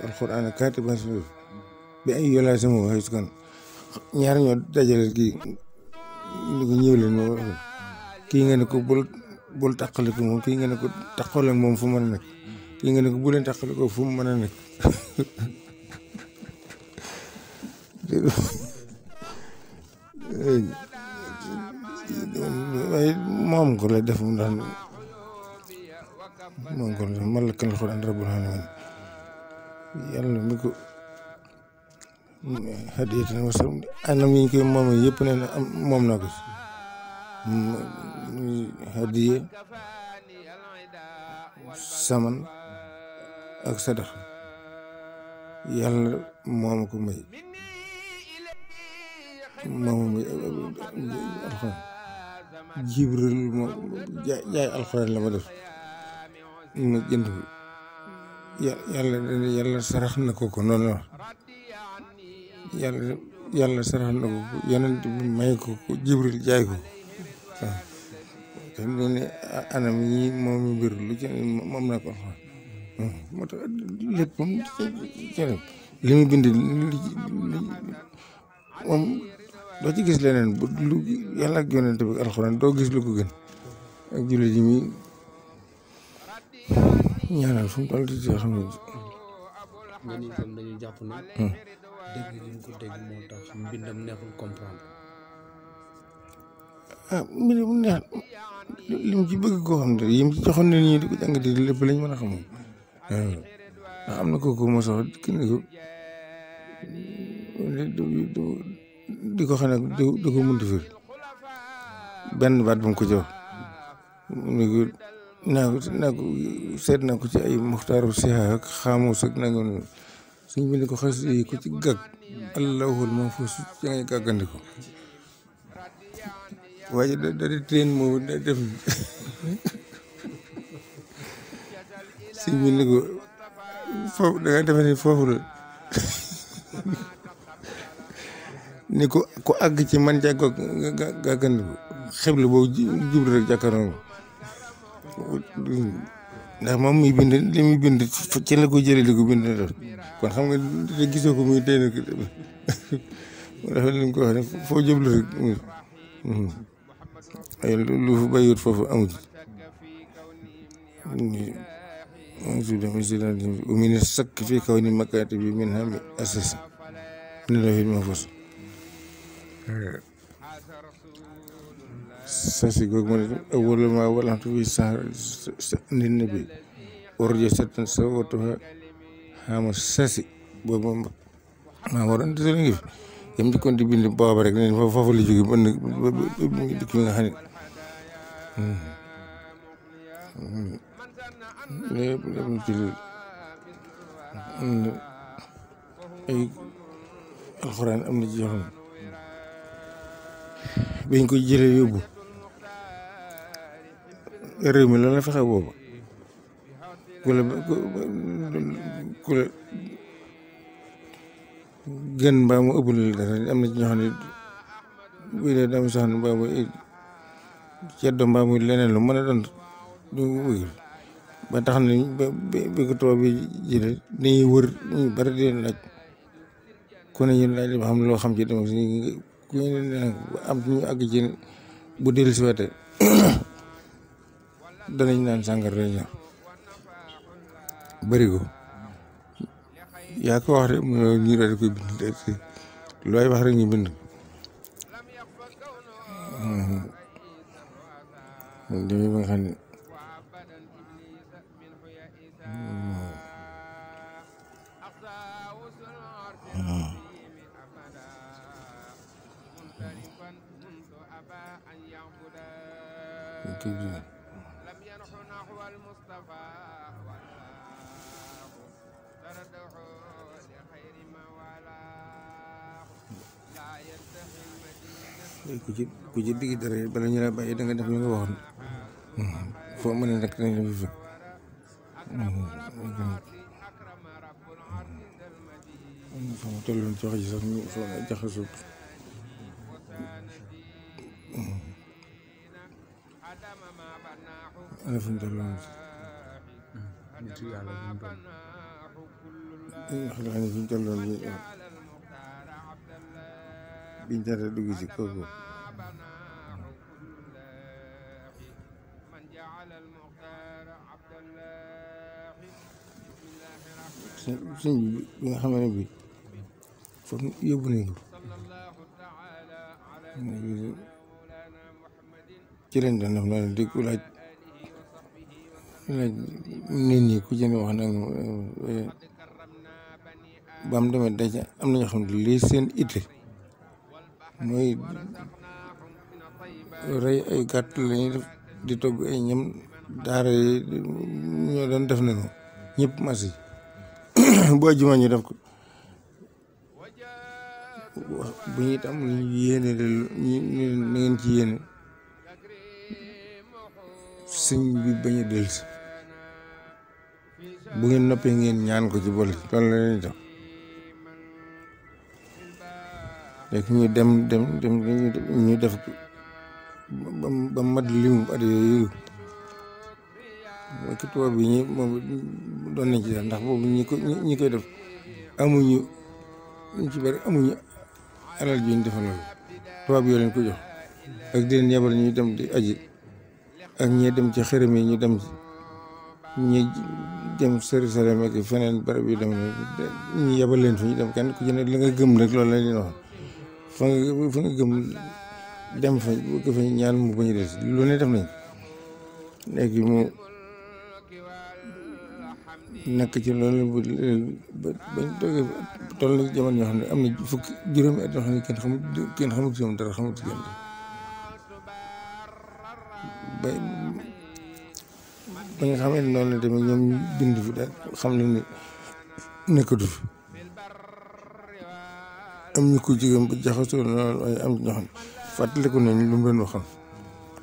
alxuraan katiban bi ay yolaay sama waxee su kan ñaar ñoo dajale kii ni ko ñëw leen moo wax kii nga ne ko bul taqale ko moom kii nga ne ko taqale moom fu mën a nekk kii nga ne ko bu leen taqale ko fu mu mën a nekk waaye moom ko la def ndax moom ko la def malakal alxuraan rabbul aalamiin yàlla mi ko hadiyatan wa sam anam yi ñu koy moom yëpp ne moom naa ko hadiya saman ak sadax yàlla moom ko may moom may alxuraan jibril moom jaay alxuraan la ma def ma jënd ko yàlla sarax na ko noonu la yàlla sarax na ko yonent bi may ko jibril jaay ko waaw te ne ne anam yi moom mbir lu ci moom naa ko alxuraan moo tax lépp li mu bind moom doo ci gis leneen bu lu yàlla ak yonent bi alxuraan doo gis lu ko gën ak jullit yi muy ñaanal fu mu toll di xam ne nga ni itam dañuy jàpp ne dégg gi mu ko dégg moo tax mbindam neexul comprendre mbir mu neex li mu ci bëgg koo xam ne yi mu ci joxoon ne ñi di ko jàngati lépp lañ mën a xam ndax am na kooku moo sax ki ne ko di ko xam ne di ko mënti fir benn baat bu mu ko jox ni ko naa ko seet naa ko ci ay muxtaaru siha ak xaamus ak nanga noonu suñ bi ne ko xas yi ko ci gàgg allahul mahfuus ci ngay gàggandiko waaye da di teen moo da def suñ bi ne ko foofu da nga defe ne foofu la ni ko ku àgg ci man ca gàggandiko xebla boobu jublu rek jàkkaarloo ndax moom muy bind li muy bind ci la ko jëlee di ko bind def kon xam nga te gisoo ko muy tey nag dafa li ko wax ne foo jublu rek ay lu fa bàyyiwut foofu amu ci umine sakk fii kaw ni makkaati bi min xam asas ni la fi ma fos sasi googu ma ne awwalu maa walaxtu fi sax nit na bi warjo settan sa watuha xama sasi boobu moom maa waroon di solo ngi fi yam njëkkoon di bind booba rek ne foofu la jóge ba dëkk bi nga xam ne lépp ci ay alxuraan am na ci yoo xam ne bañ koy jëlee yóbbu réew mi loolu la fexe booba ku la gën mbaa mu ëpp la dara am na ci ñoo xam ne buy dee dama soxna mbaa muy ceddo mbaa muy leneen lu mën a doon du wëgg ba tax na bi ko tubaab bi jëlee dañuy wër ñu bari di leen laaj ku ne ñu laaj ba xam loo xam ci dem ku ñu ne am ñu àgg ci bu dellu si waatee danañ naan sàngar lañ ñor bëri ko yaa ko wax rek ñu daal di koy bind looy wax rek ñu bind demee ba nga xam ne ku ci digg dara bala ñu la bàyyi da nga def li nga waxoon foo mën a nekk dañ la fi fekk fa mu tolloon ci wax ji sax ñu fa jaxasoo ana fu ñu tolloon ci yàlla fu ñu tolloon biñ dara dugg ci kooku suñ bi nga xam ne bi foofu yóbbu nañ ko ci leen doon def noonu di ku laaj nit ñi ku ci ne wax nag ba mu demee daja am na ñoo xam ne lii seen itte mooy rey ay gàtt lañuy def di togg ay ñam daara yi ñoo doon def nañu ñëpp masi bu àjjuma ñu def ko bu ñuy tam lu ñu yéene na ngeen ci yéene sëñ bi bañ a dellusi bu ngeen noppee ngeen ñaan ko ci boole loolu la leen def léegi ñu dem ñu def ba mat limu at yooyu mooy ki tubaab bi ñi moom doon nañ ci def ndax boobu ñi koy def amuñu ñu ci bari amuñu alal ji ñu defal loolu tubaab yoo leen ko jox ak di leen yebal ñu dem di aji ak ñi dem ci xërëm yi ñu dem ci ñi dem Jérusalem ak feneen barab yi dem ñu yebal leen fi ñu dem kenn ku ci ne la nga gëm rek loolu la leen wax fa nga gëm dem fa bëgg fa ñaan mu bañ a des lu ne def nañ léegi mu nekk ci loolu bañ toogee toll na jamono ñoo xam ne am na fukki juróomi at yoo xam ne kenn xamut ci moom dara xamut ci kenn ba nga xamee ne noonu la demee ñoom ñu bind fi daal xam ne ni nekkatu fi am ñu ko jigéen ba jaxasoo loolu ay am ñoo xam fàttaliku nañ lu mu leen waxoon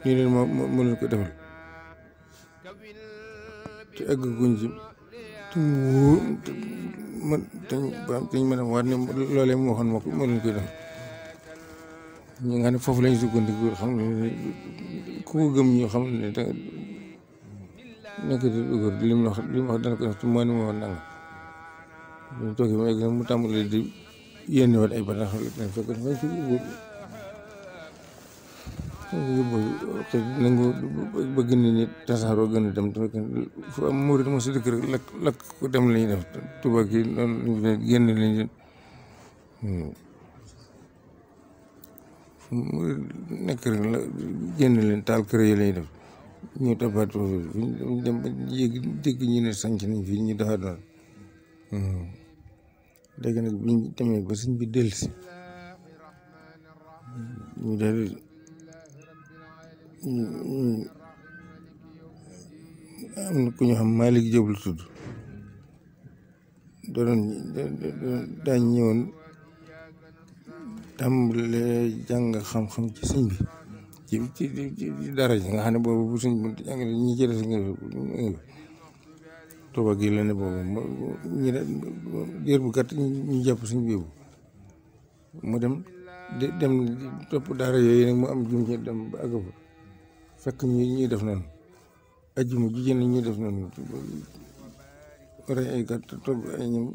nii leen moo leen ko defal te egg guñ ci te ñu mën a waat ne loolee mu waxoon moo leen koy def ñu nga xam ne foofu lañ sukkandiku xam ne ku ko gëm ñu xam ne da nekk di dugg li mu wax dana ko def te moo ni moo nanga ñu toogee ma egg mu tàmbalee di yénni woon ay batax fekk dafa ci yóbbu xëy nangu ba gën a nit tasaaroo gën a dem te fekk fu am murid mo si dëkk rek lakk ko dem lañuy def tubaab yi noonu génn lañ leen nekk rek la génn leen taal kër yi lay def ñu tabaat foofu ñu dem ba yéeg dégg ñu ne sanc nañ fii ñu dafa doon léegi nag biñ demee ba sëñ bi dellusi ñu daal am na ku ñu xam Malick Diop la tudd daañ ñëwoon tàmbalee jàng xam-xam ci sëñ bi ci dara ji nga xam ne boobu bu sëñ bi jàng ñi ci des nga Tuuba gi la ne boobu ñu diir bu gàtt ñu jàpp sëñ bi mu dem topp daara yooyu nag mu am jum ci dem ba àgg fa fekk ñuy def noonu ajjuma ju jënd ñuy def noonu rey ay gàtt togg ay ñoom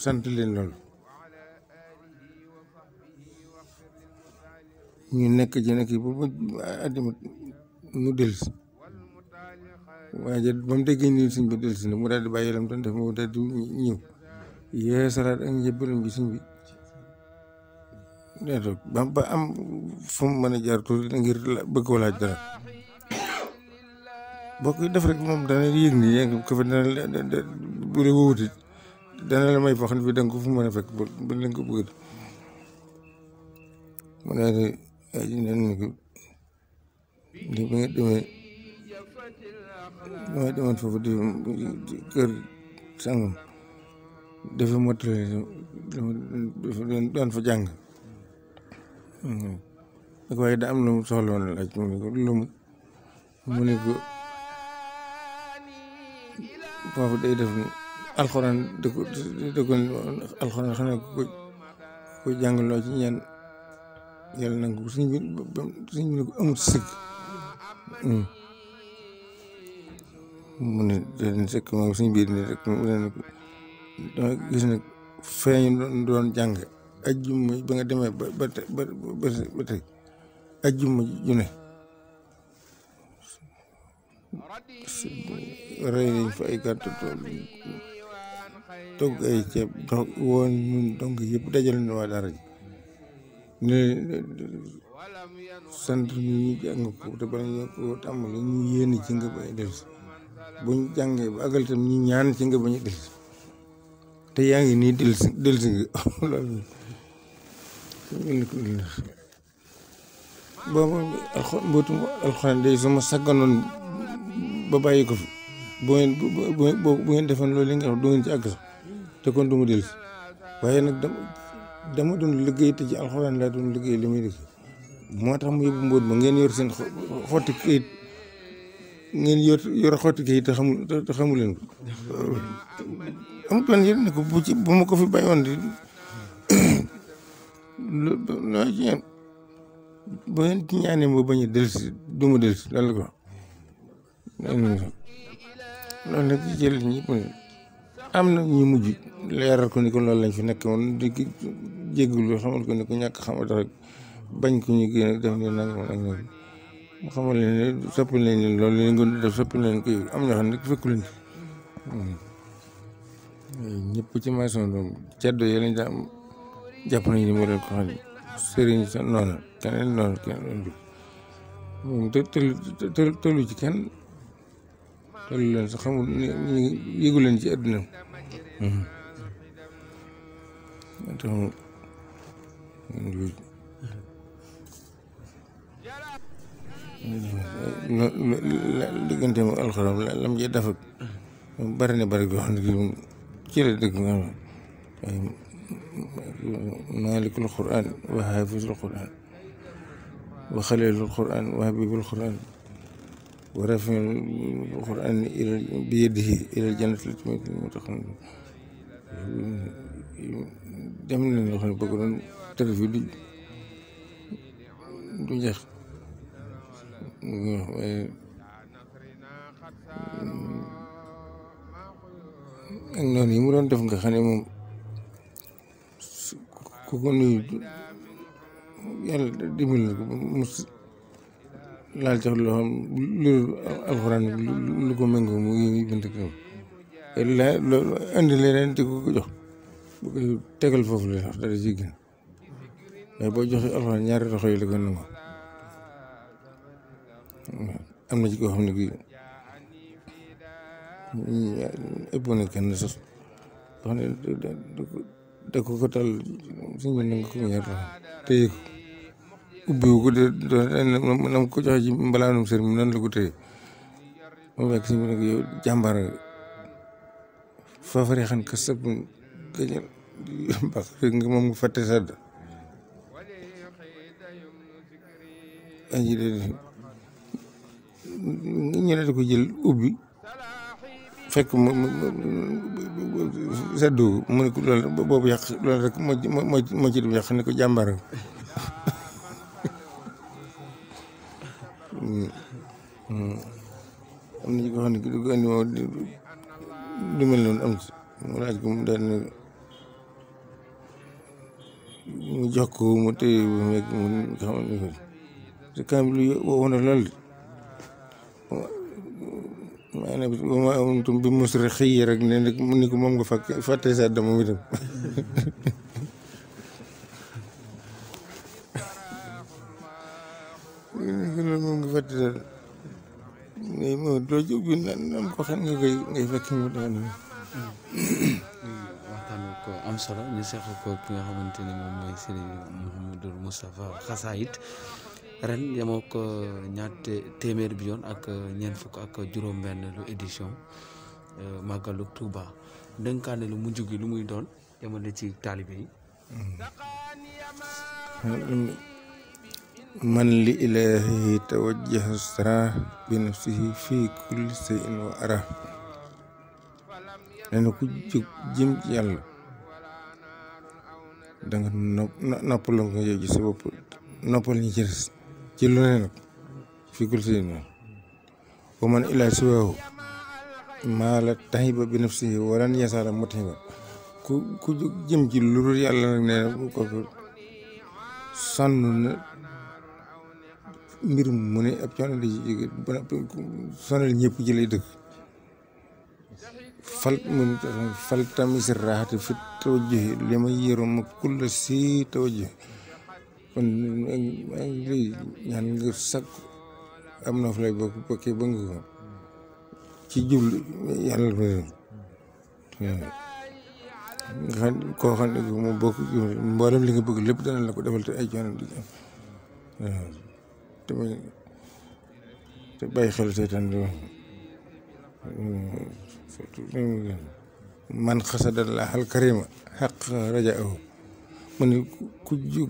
sant leen loolu ñu nekk ci nekk ba àddima mu dellusi waaye ba mu déggee nii sëñ bi dellusi na mu daal di bàyyi lam doon def mu daal di ñëw yee salaat ak njëbbalam bi sëñ bi daa toog ba am fu mu mën a jaar tuuti ngir bëgg ko laaj dara boo koy def rek moom dana yëg ni yaa ngi ko fa dana bu dee wowuti dana la may foo xam ne fii da nga ko fu mën a fekk ba la nga ko bëgg mu daal di nen ni ko li ba nga demoon foofu di kër sangam dafa mottale dafa doon fa jàng ak waaye da am lu mu soxla woon laaj mu ne ko lu mu ne ko foofu day def alxuraan da ko alxuraan xam ne ko jàngaloo ci ñaan yàlla nangu ko sëñ bi ne ko amut sëkk mu ne den sëkk moom suñ biir ni rek mu ne ko dama gis nag feeñu doon jàng ajjuma ba nga demee ba tey ajjuma ju ne rey nañ fa ay gàtt togg ay ceeb dox woon ñun donc yëpp dajale na waa dara ji ne sant ñu jàng ko te bala ñu ko tàmbali ñu yéene ci nga bañ a dellusi buñ jàngee ba àggal tam ñu ñaan ci nga bañ a dellusi te yaa ngi nii dellusi nga loolu boobu mbootum alxuraan day sama sagganoon ba bàyyi ko fi bu ngeen defoon loolu li nga xam du ngeen ci àgg sax te kon du ma dellusi waaye nag dama doon liggéey te ci alxuraan laa doon liggéey li muy liggéey moo tax mu yóbbu mbóot ma ngeen yor seen xotti kayit ngeen yor xotti kayit te xamu leen ko amut benn yéen ne ko bu ma ko fi bàyyi woon di loo ci ñaan bu ngeen ci ñaanee ma bañ a dellusi du ma dellusi loolu ko loolu nag ci jël ñëpp am na ñu mujj leeral ko ni ko loolu lañ fi nekk woon di jéggulu xamal ko ni ko ñàkk xamal rek bañ ko ñu génn def ne nangam ak nangam mu xamal leen ne soppil nañ leen loolu leen ngoon di def soppil nañ ko am ñoo xam ne fekku leen ñëpp ci maçon doom ceddo yi lañ daa am jàpp nañ ni mu leen ko xam ne sëriñ sa noonu keneen noonu keneen moom tëlu ci kenn tëlu leen sax xamul ñu yëgu leen ci àdduna diggante mu alxuraan lam jee dafa bari na bari goo xam ne ci la dëgg nga xam maalikul quraan wa haafizul quraan wa xalilul quraan wa habibul quraan wa rafiul quraan bi yadihi ilal jannati moo tax dem nañ loo xam ne bëgg doon tëdd fi du jeex waaye ak noonu yi mu doon def nga xam ne moom ku ko nuyu yàlla dimbali na ko mu laal tax loo xam lu alxuraan lu ko méngoo mu ngi bint ko loolu indi leneen di ko jox bu koy tegal foofu la sax dara ci gën waaye boo joxe alxuraan ñaari loxo yi la ko nangu. am na ci koo xam ne kii ëpp na kenn sax wax ne da ko tal suñ bi nangu ko ñaari loxo téye ko ubbiwu ko nam ko joxe ci mbalaanum sër mi noonu la ko téye moom fekk suñ bi ne ko yow jàmbaar nga faafare xan ka sab gañal baax nga moom nga fàtte sàdd aji de ñu ne da ko jël ubbi fekk mu seddu mu ne ko loolu boobu yàq loolu rek moo ci dem yàq ne ko jàmbaar nga am na ci ko xam ne du ko andi moom du mel noonu am ci mu laaj ko mu daal ne mu jox ko mu téye ba mu yegg mu xam ne ko te kaam lu woo na lool maanaam bi mos rek xëy rek ne ni ko moom nga fàtte sa dama moom itam loolu moom nga fàtte sa mais moom doo jóg bi nan ko xam nga koy ngay fekk mu daan waxtaan ko am solo ñu seq ko ki nga xamante ni moom mooy Serigne Mouhamadou Moustapha Xasaayit ren yemoo ko ñaar téeméer bi yoon ak ñeent fukk ak juróom-benn lu édition Màggalu Touba ndënkaane lu mujj gi lu muy doon yemale ci taalibe yi. man li ilaahi tawajjaha sara bi nafsihi fii kulli shay'in wa ara nee na ku jóg jëm ci yàlla da nga noppal nga yow ci sa bopp noppal ñi ci des ci lu ne nag fii kulli shay'in wa man ilaa siwaahu maa la tahiba bi nafsihi walan yasala mutahiba ku jóg jëm ci lu dul yàlla nag nee na kooku sonn na mbir mu ne ab coono di jóge sonal ñëpp ci lay dëkk fal tamis raxati fi tawajjuhi li ma yëru ma kulla si tawajjuhi kon maa ngi lay ñaan nga sakk am na fa lay bokk bokkee ba nga ko ci jublu yàlla ba nga xam koo xam ne moom bokk mboolem li nga bëgg lépp dana la ko defal te ay coono di te bàyyi xel seetaan di man xasada Allaahal karima xaq rajaahu mu ne ku jóg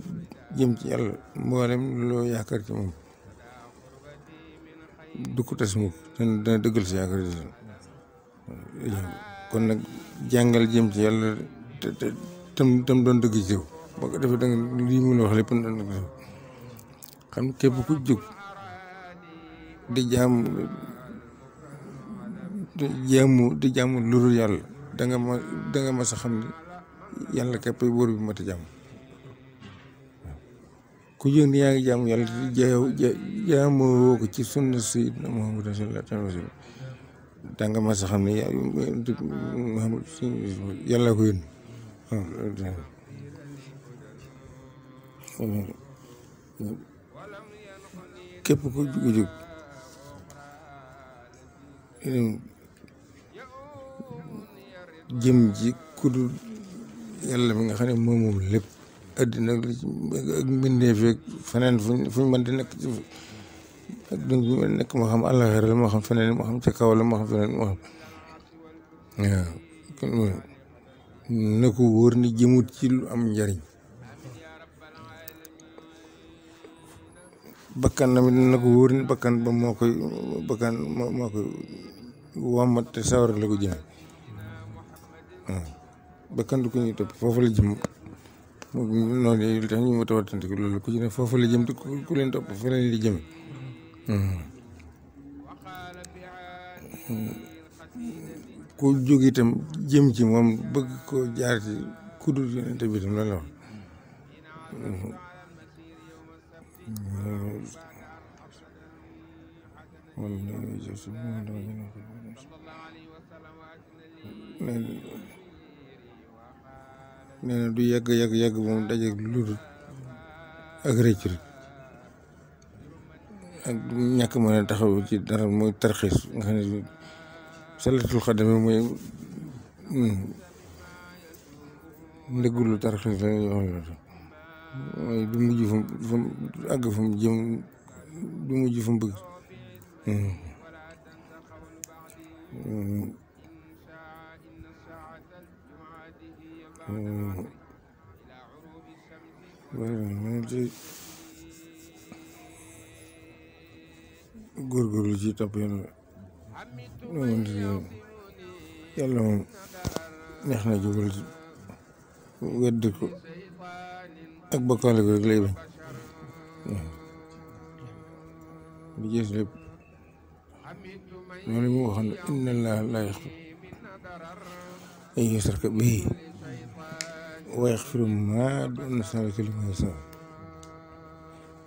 jëm ci yàlla mboolem loo yaakaar ci moom du ko tas mukk dana dëggal si yaakaar ci kon nag jàngal jëm ci yàlla te tam doon dëgg ci yow boo ko defee da nga lii mu la wax lépp doon dëgg xam képp ku jóg di jaamu lu dul yàlla da nga mas a xam ne yàlla képp ay wóor bi mat a jàmm ku jóg ni yaa ngi jaamu yàlla te jaamoo ko ci sunna sayyidina Muhammad sallallahu alayhi wa sallam da nga mas a xam ne yàlla ko yónni képp ku jóg jëm ji ku dul yàlla mi nga xam ne moom lépp addina ak mbindeef ak feneen fuñ mën di nekk ci ak dund bi ma nekk moo xam àllaxira la moo xam feneen moo xam ca kaw la moo xam feneen moo xam waaw kon na ko wóor ni jëmut ci lu am njariñ bakkan na na ko wóor ni bakkan ba moo koy wàmmat te sawar la ko jëme waaw bakkan du ko ñuy topp foofu la jëm noonu yi tax ñu ma tawatante ko loolu ku ci ne foofu la jëm te ku leen topp fa leen di jëme ku jóg itam jëm ci moom bëgg ko jaar ci ku dul yonent bi itam loolu la wax nee na du yàgg moom dajeeg lu dul ak rëcc rek ak ñàkk mën a taxaw ci dara mooy tarxiis nga xam ne salatul xadam mooy ndëggulu tarxiis la ñuy wax mooy du mujj fu mu àgg fu mu jëm du mujj fu mu bëgg góorgóorlu ci topp yàlla moom neex na jógal wedd ko ak bokkaale ko rek lay bañ li gis lépp loolu mu waxoon inna allaha laa yaxfiru an yushraka bihi wa yaxfiru maa duuna zaalika liman yashaa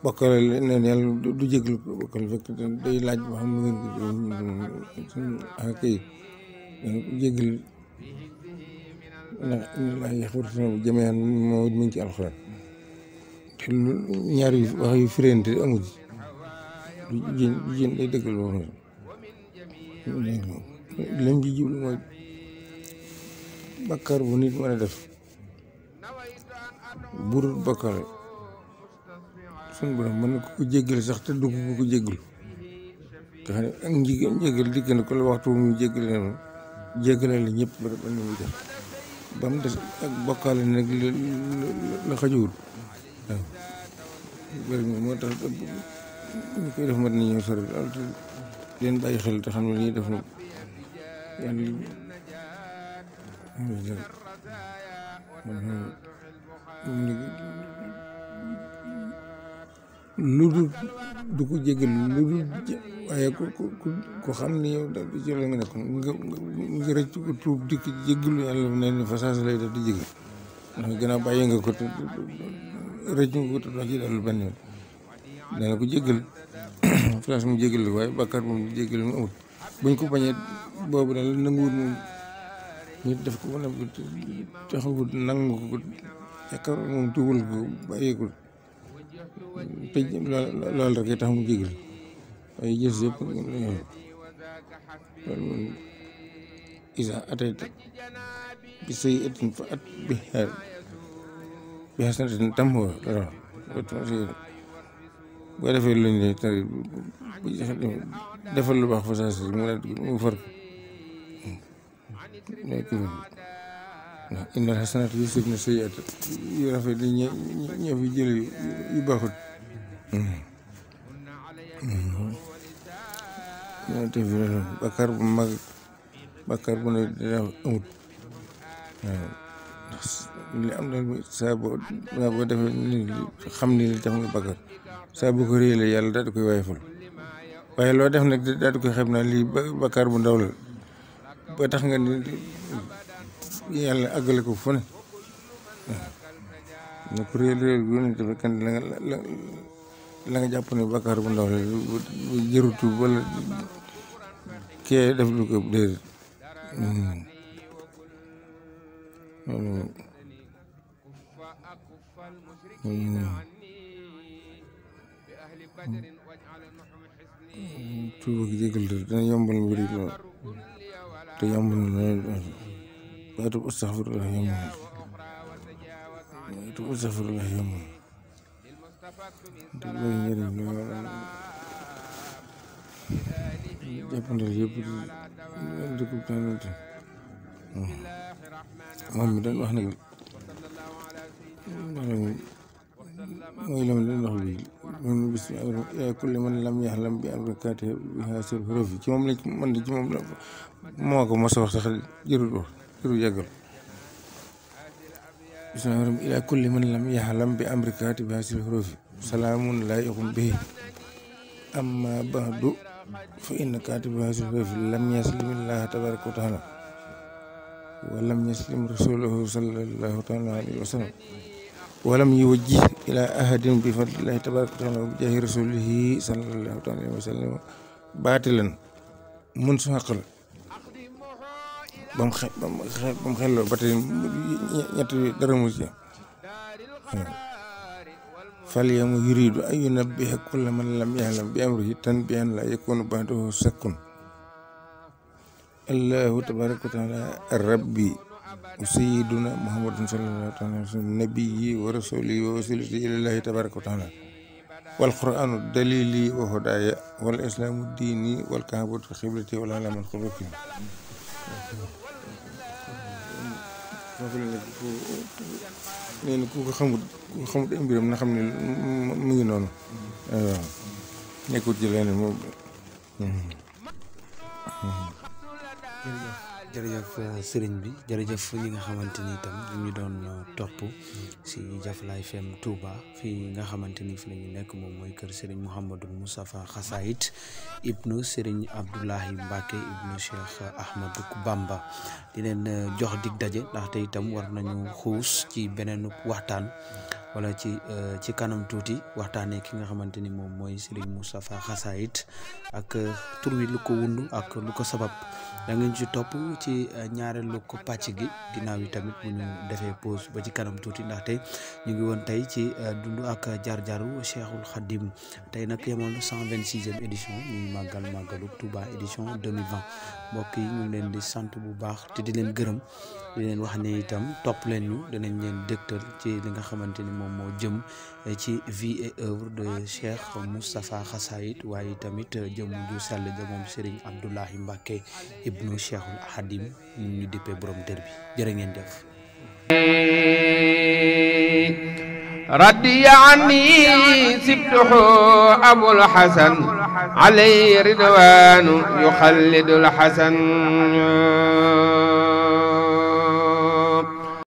bokkale leen yàlla du jégal ko bokkale fekk day laaj ba xam ngeen ko kay jégal ndax inna allaha yaxfiru zunuuba jamii'an moo mi ngi ci alxuraan te ñaar yu wax yu firente amul du jën day dëggal boo xam ne lam ji jublu mooy bakkaar bu nit mën a def burut bakkaar suñu borom mën na ko jéggal sax te dugg ko jéggal te xam ne ak njéggal dikk na ko la waxtu mu jéggale na jéggale la ñëpp ba ni mu def ba mu des ak bokkaale nag la xajuwul waaw bëri moo tax ñu koy def mat na ñëw sori daal te leen bàyyi xel te xam ne lii def na yàlla lu dul du ko jégal lu dul waaye ku xam ni yow daal di ci la nga nekk nga rëcc ko tuub dikk jégalu yàlla ne ni fa saasa lay def di jégal ndax gannaaw bàyyi nga ko te rëcc nga ko te doo ci dellu benn yoon dana ko jégal place mu jégal la waaye bàkkaar moom jégal mu amul buñ ko bañee boobu daal nanguwul moom nit def ko ba noppi taxawut nangu ko yaakaar moom tuubal ko bàyyi ko te loolu rek tax mu jégal waaye gis yëpp loolu moom isa atayta bi sayyi'atin fa atbiha bi hasanatin tamhuha boo defee luñ ne tari bu defal lu baax fa saa si mu far ko ndax innal hasanati yuzhibna sayyi'ati yu rafet di ñëw fi jële yu baaxut ñoo te fi bakkaar bu mag bakkaar bu ne dina amut waaw ndax li am na saa boo defee ni xam ni li tax nga bakkaar saa bu ko réelee yàlla daal di koy wayfal waaye loo def nag daal di koy xam naa lii bakkaar bu ndaw la ba tax nga ni yàlla àggale ko fu ne waaw ko réel gu ne dafa kan la nga jàpp ne bakkaar bu ndaw la bu jërutu wala kee def lu ko déedéet tuuba gi jégal dana yombal mbir yi lool te yomb na lool baatub astaxfirullah yomb na baatub astaxfirullah yomb na te loolu njëriñ lool jàppandal yëpp dëkkub tanante moom mi daan wax nag mooy la ma leen wax bi moom bis yaa kulli man lam yaxlam bi amrikaati bi hasil xuruuf ci moom lañ man di ci moom la moo ko mos a wax sax jërul wax jërul yàggal bismillah ila kulli man lam yaxlam bi amrikaati bi hasil xuruuf salaamun laayiqun bihi amma ba'du fa inna kaatiba hasil xuruuf lam yaslim illaha tabaraka wa taala wa lam yaslim rasulahu sallallahu taala alayhi wa sallam walam yuwajjih ila ahadin bi fadlillahi tabaraka wa taala wa bi jaahi rasulihi sallallahu alayhi wa sallam baatilan mun su xaqal ba mu xelloo ba tey ñett dara mu ci falyamu yuridu an yunabbiha kulla man lam ya'lam bi amrihi tanbihan la yakunu ba'dahu sakkun allahu tabaraka wa taala rabbi sayyiduna muhammadun sallallahu alaihi wasallam nabiyyi wa rasulihi wa wasilati ilallahi tabaraka wa taala wal qur'anu dalili wa hudaya wal islamu dini wal kaabatu xiblati wal alaman xubaki nee na ku ko xamut ay mbiram na xam ne mu ngi noonu waaw nekkul ci leneen moom. jërëjëf sëriñ bi jërëjëf ñi nga xamante ni itam ñu doon topp si Jafalaay FM Touba fii nga xamante ni fi la ñu nekk moom mooy kër sëriñ Mouhamadou Moustapha Xasaayit ibnu sëriñ Abdoulahi Mbacke ibnu Cheikh Ahmadou Bamba di leen jox dig daje ndaxte itam war nañu xuus ci beneen waxtaan wala ci kanam tuuti waxtaanee ki nga xamante ni moom mooy sëriñ Moustapha Xasaayit ak tur wi lu ko wund ak lu ko sabab da ngeen ci topp ci ñaareelu ko pàcc gi ginnaaw yi tamit bu ñu defee pause ba ci kanam tuuti ndaxte ñu ngi woon tey ci dund ak jaar-jaaru Cheikhul Khadim tey nag yemoon 126e édition ñu màggalu Touba édition 2020 mbokk yi ñu ngi leen di sant bu baax te di leen gërëm di leen wax ne itam topp leen ñu dinañ leen dëgtal ci li nga xamante ni moom moo jëm ci vie et œuvre de Cheikh Moustapha Xasaayit waaye tamit jëm ju sell ja moom Serigne Abdoulahi Mbacke ibnu Cheikhul Khadim ñu dippee borom dër bi jërë ngeen jëf. رضي عني سبته أبو الحسن عليه رضوان يخلد الحسن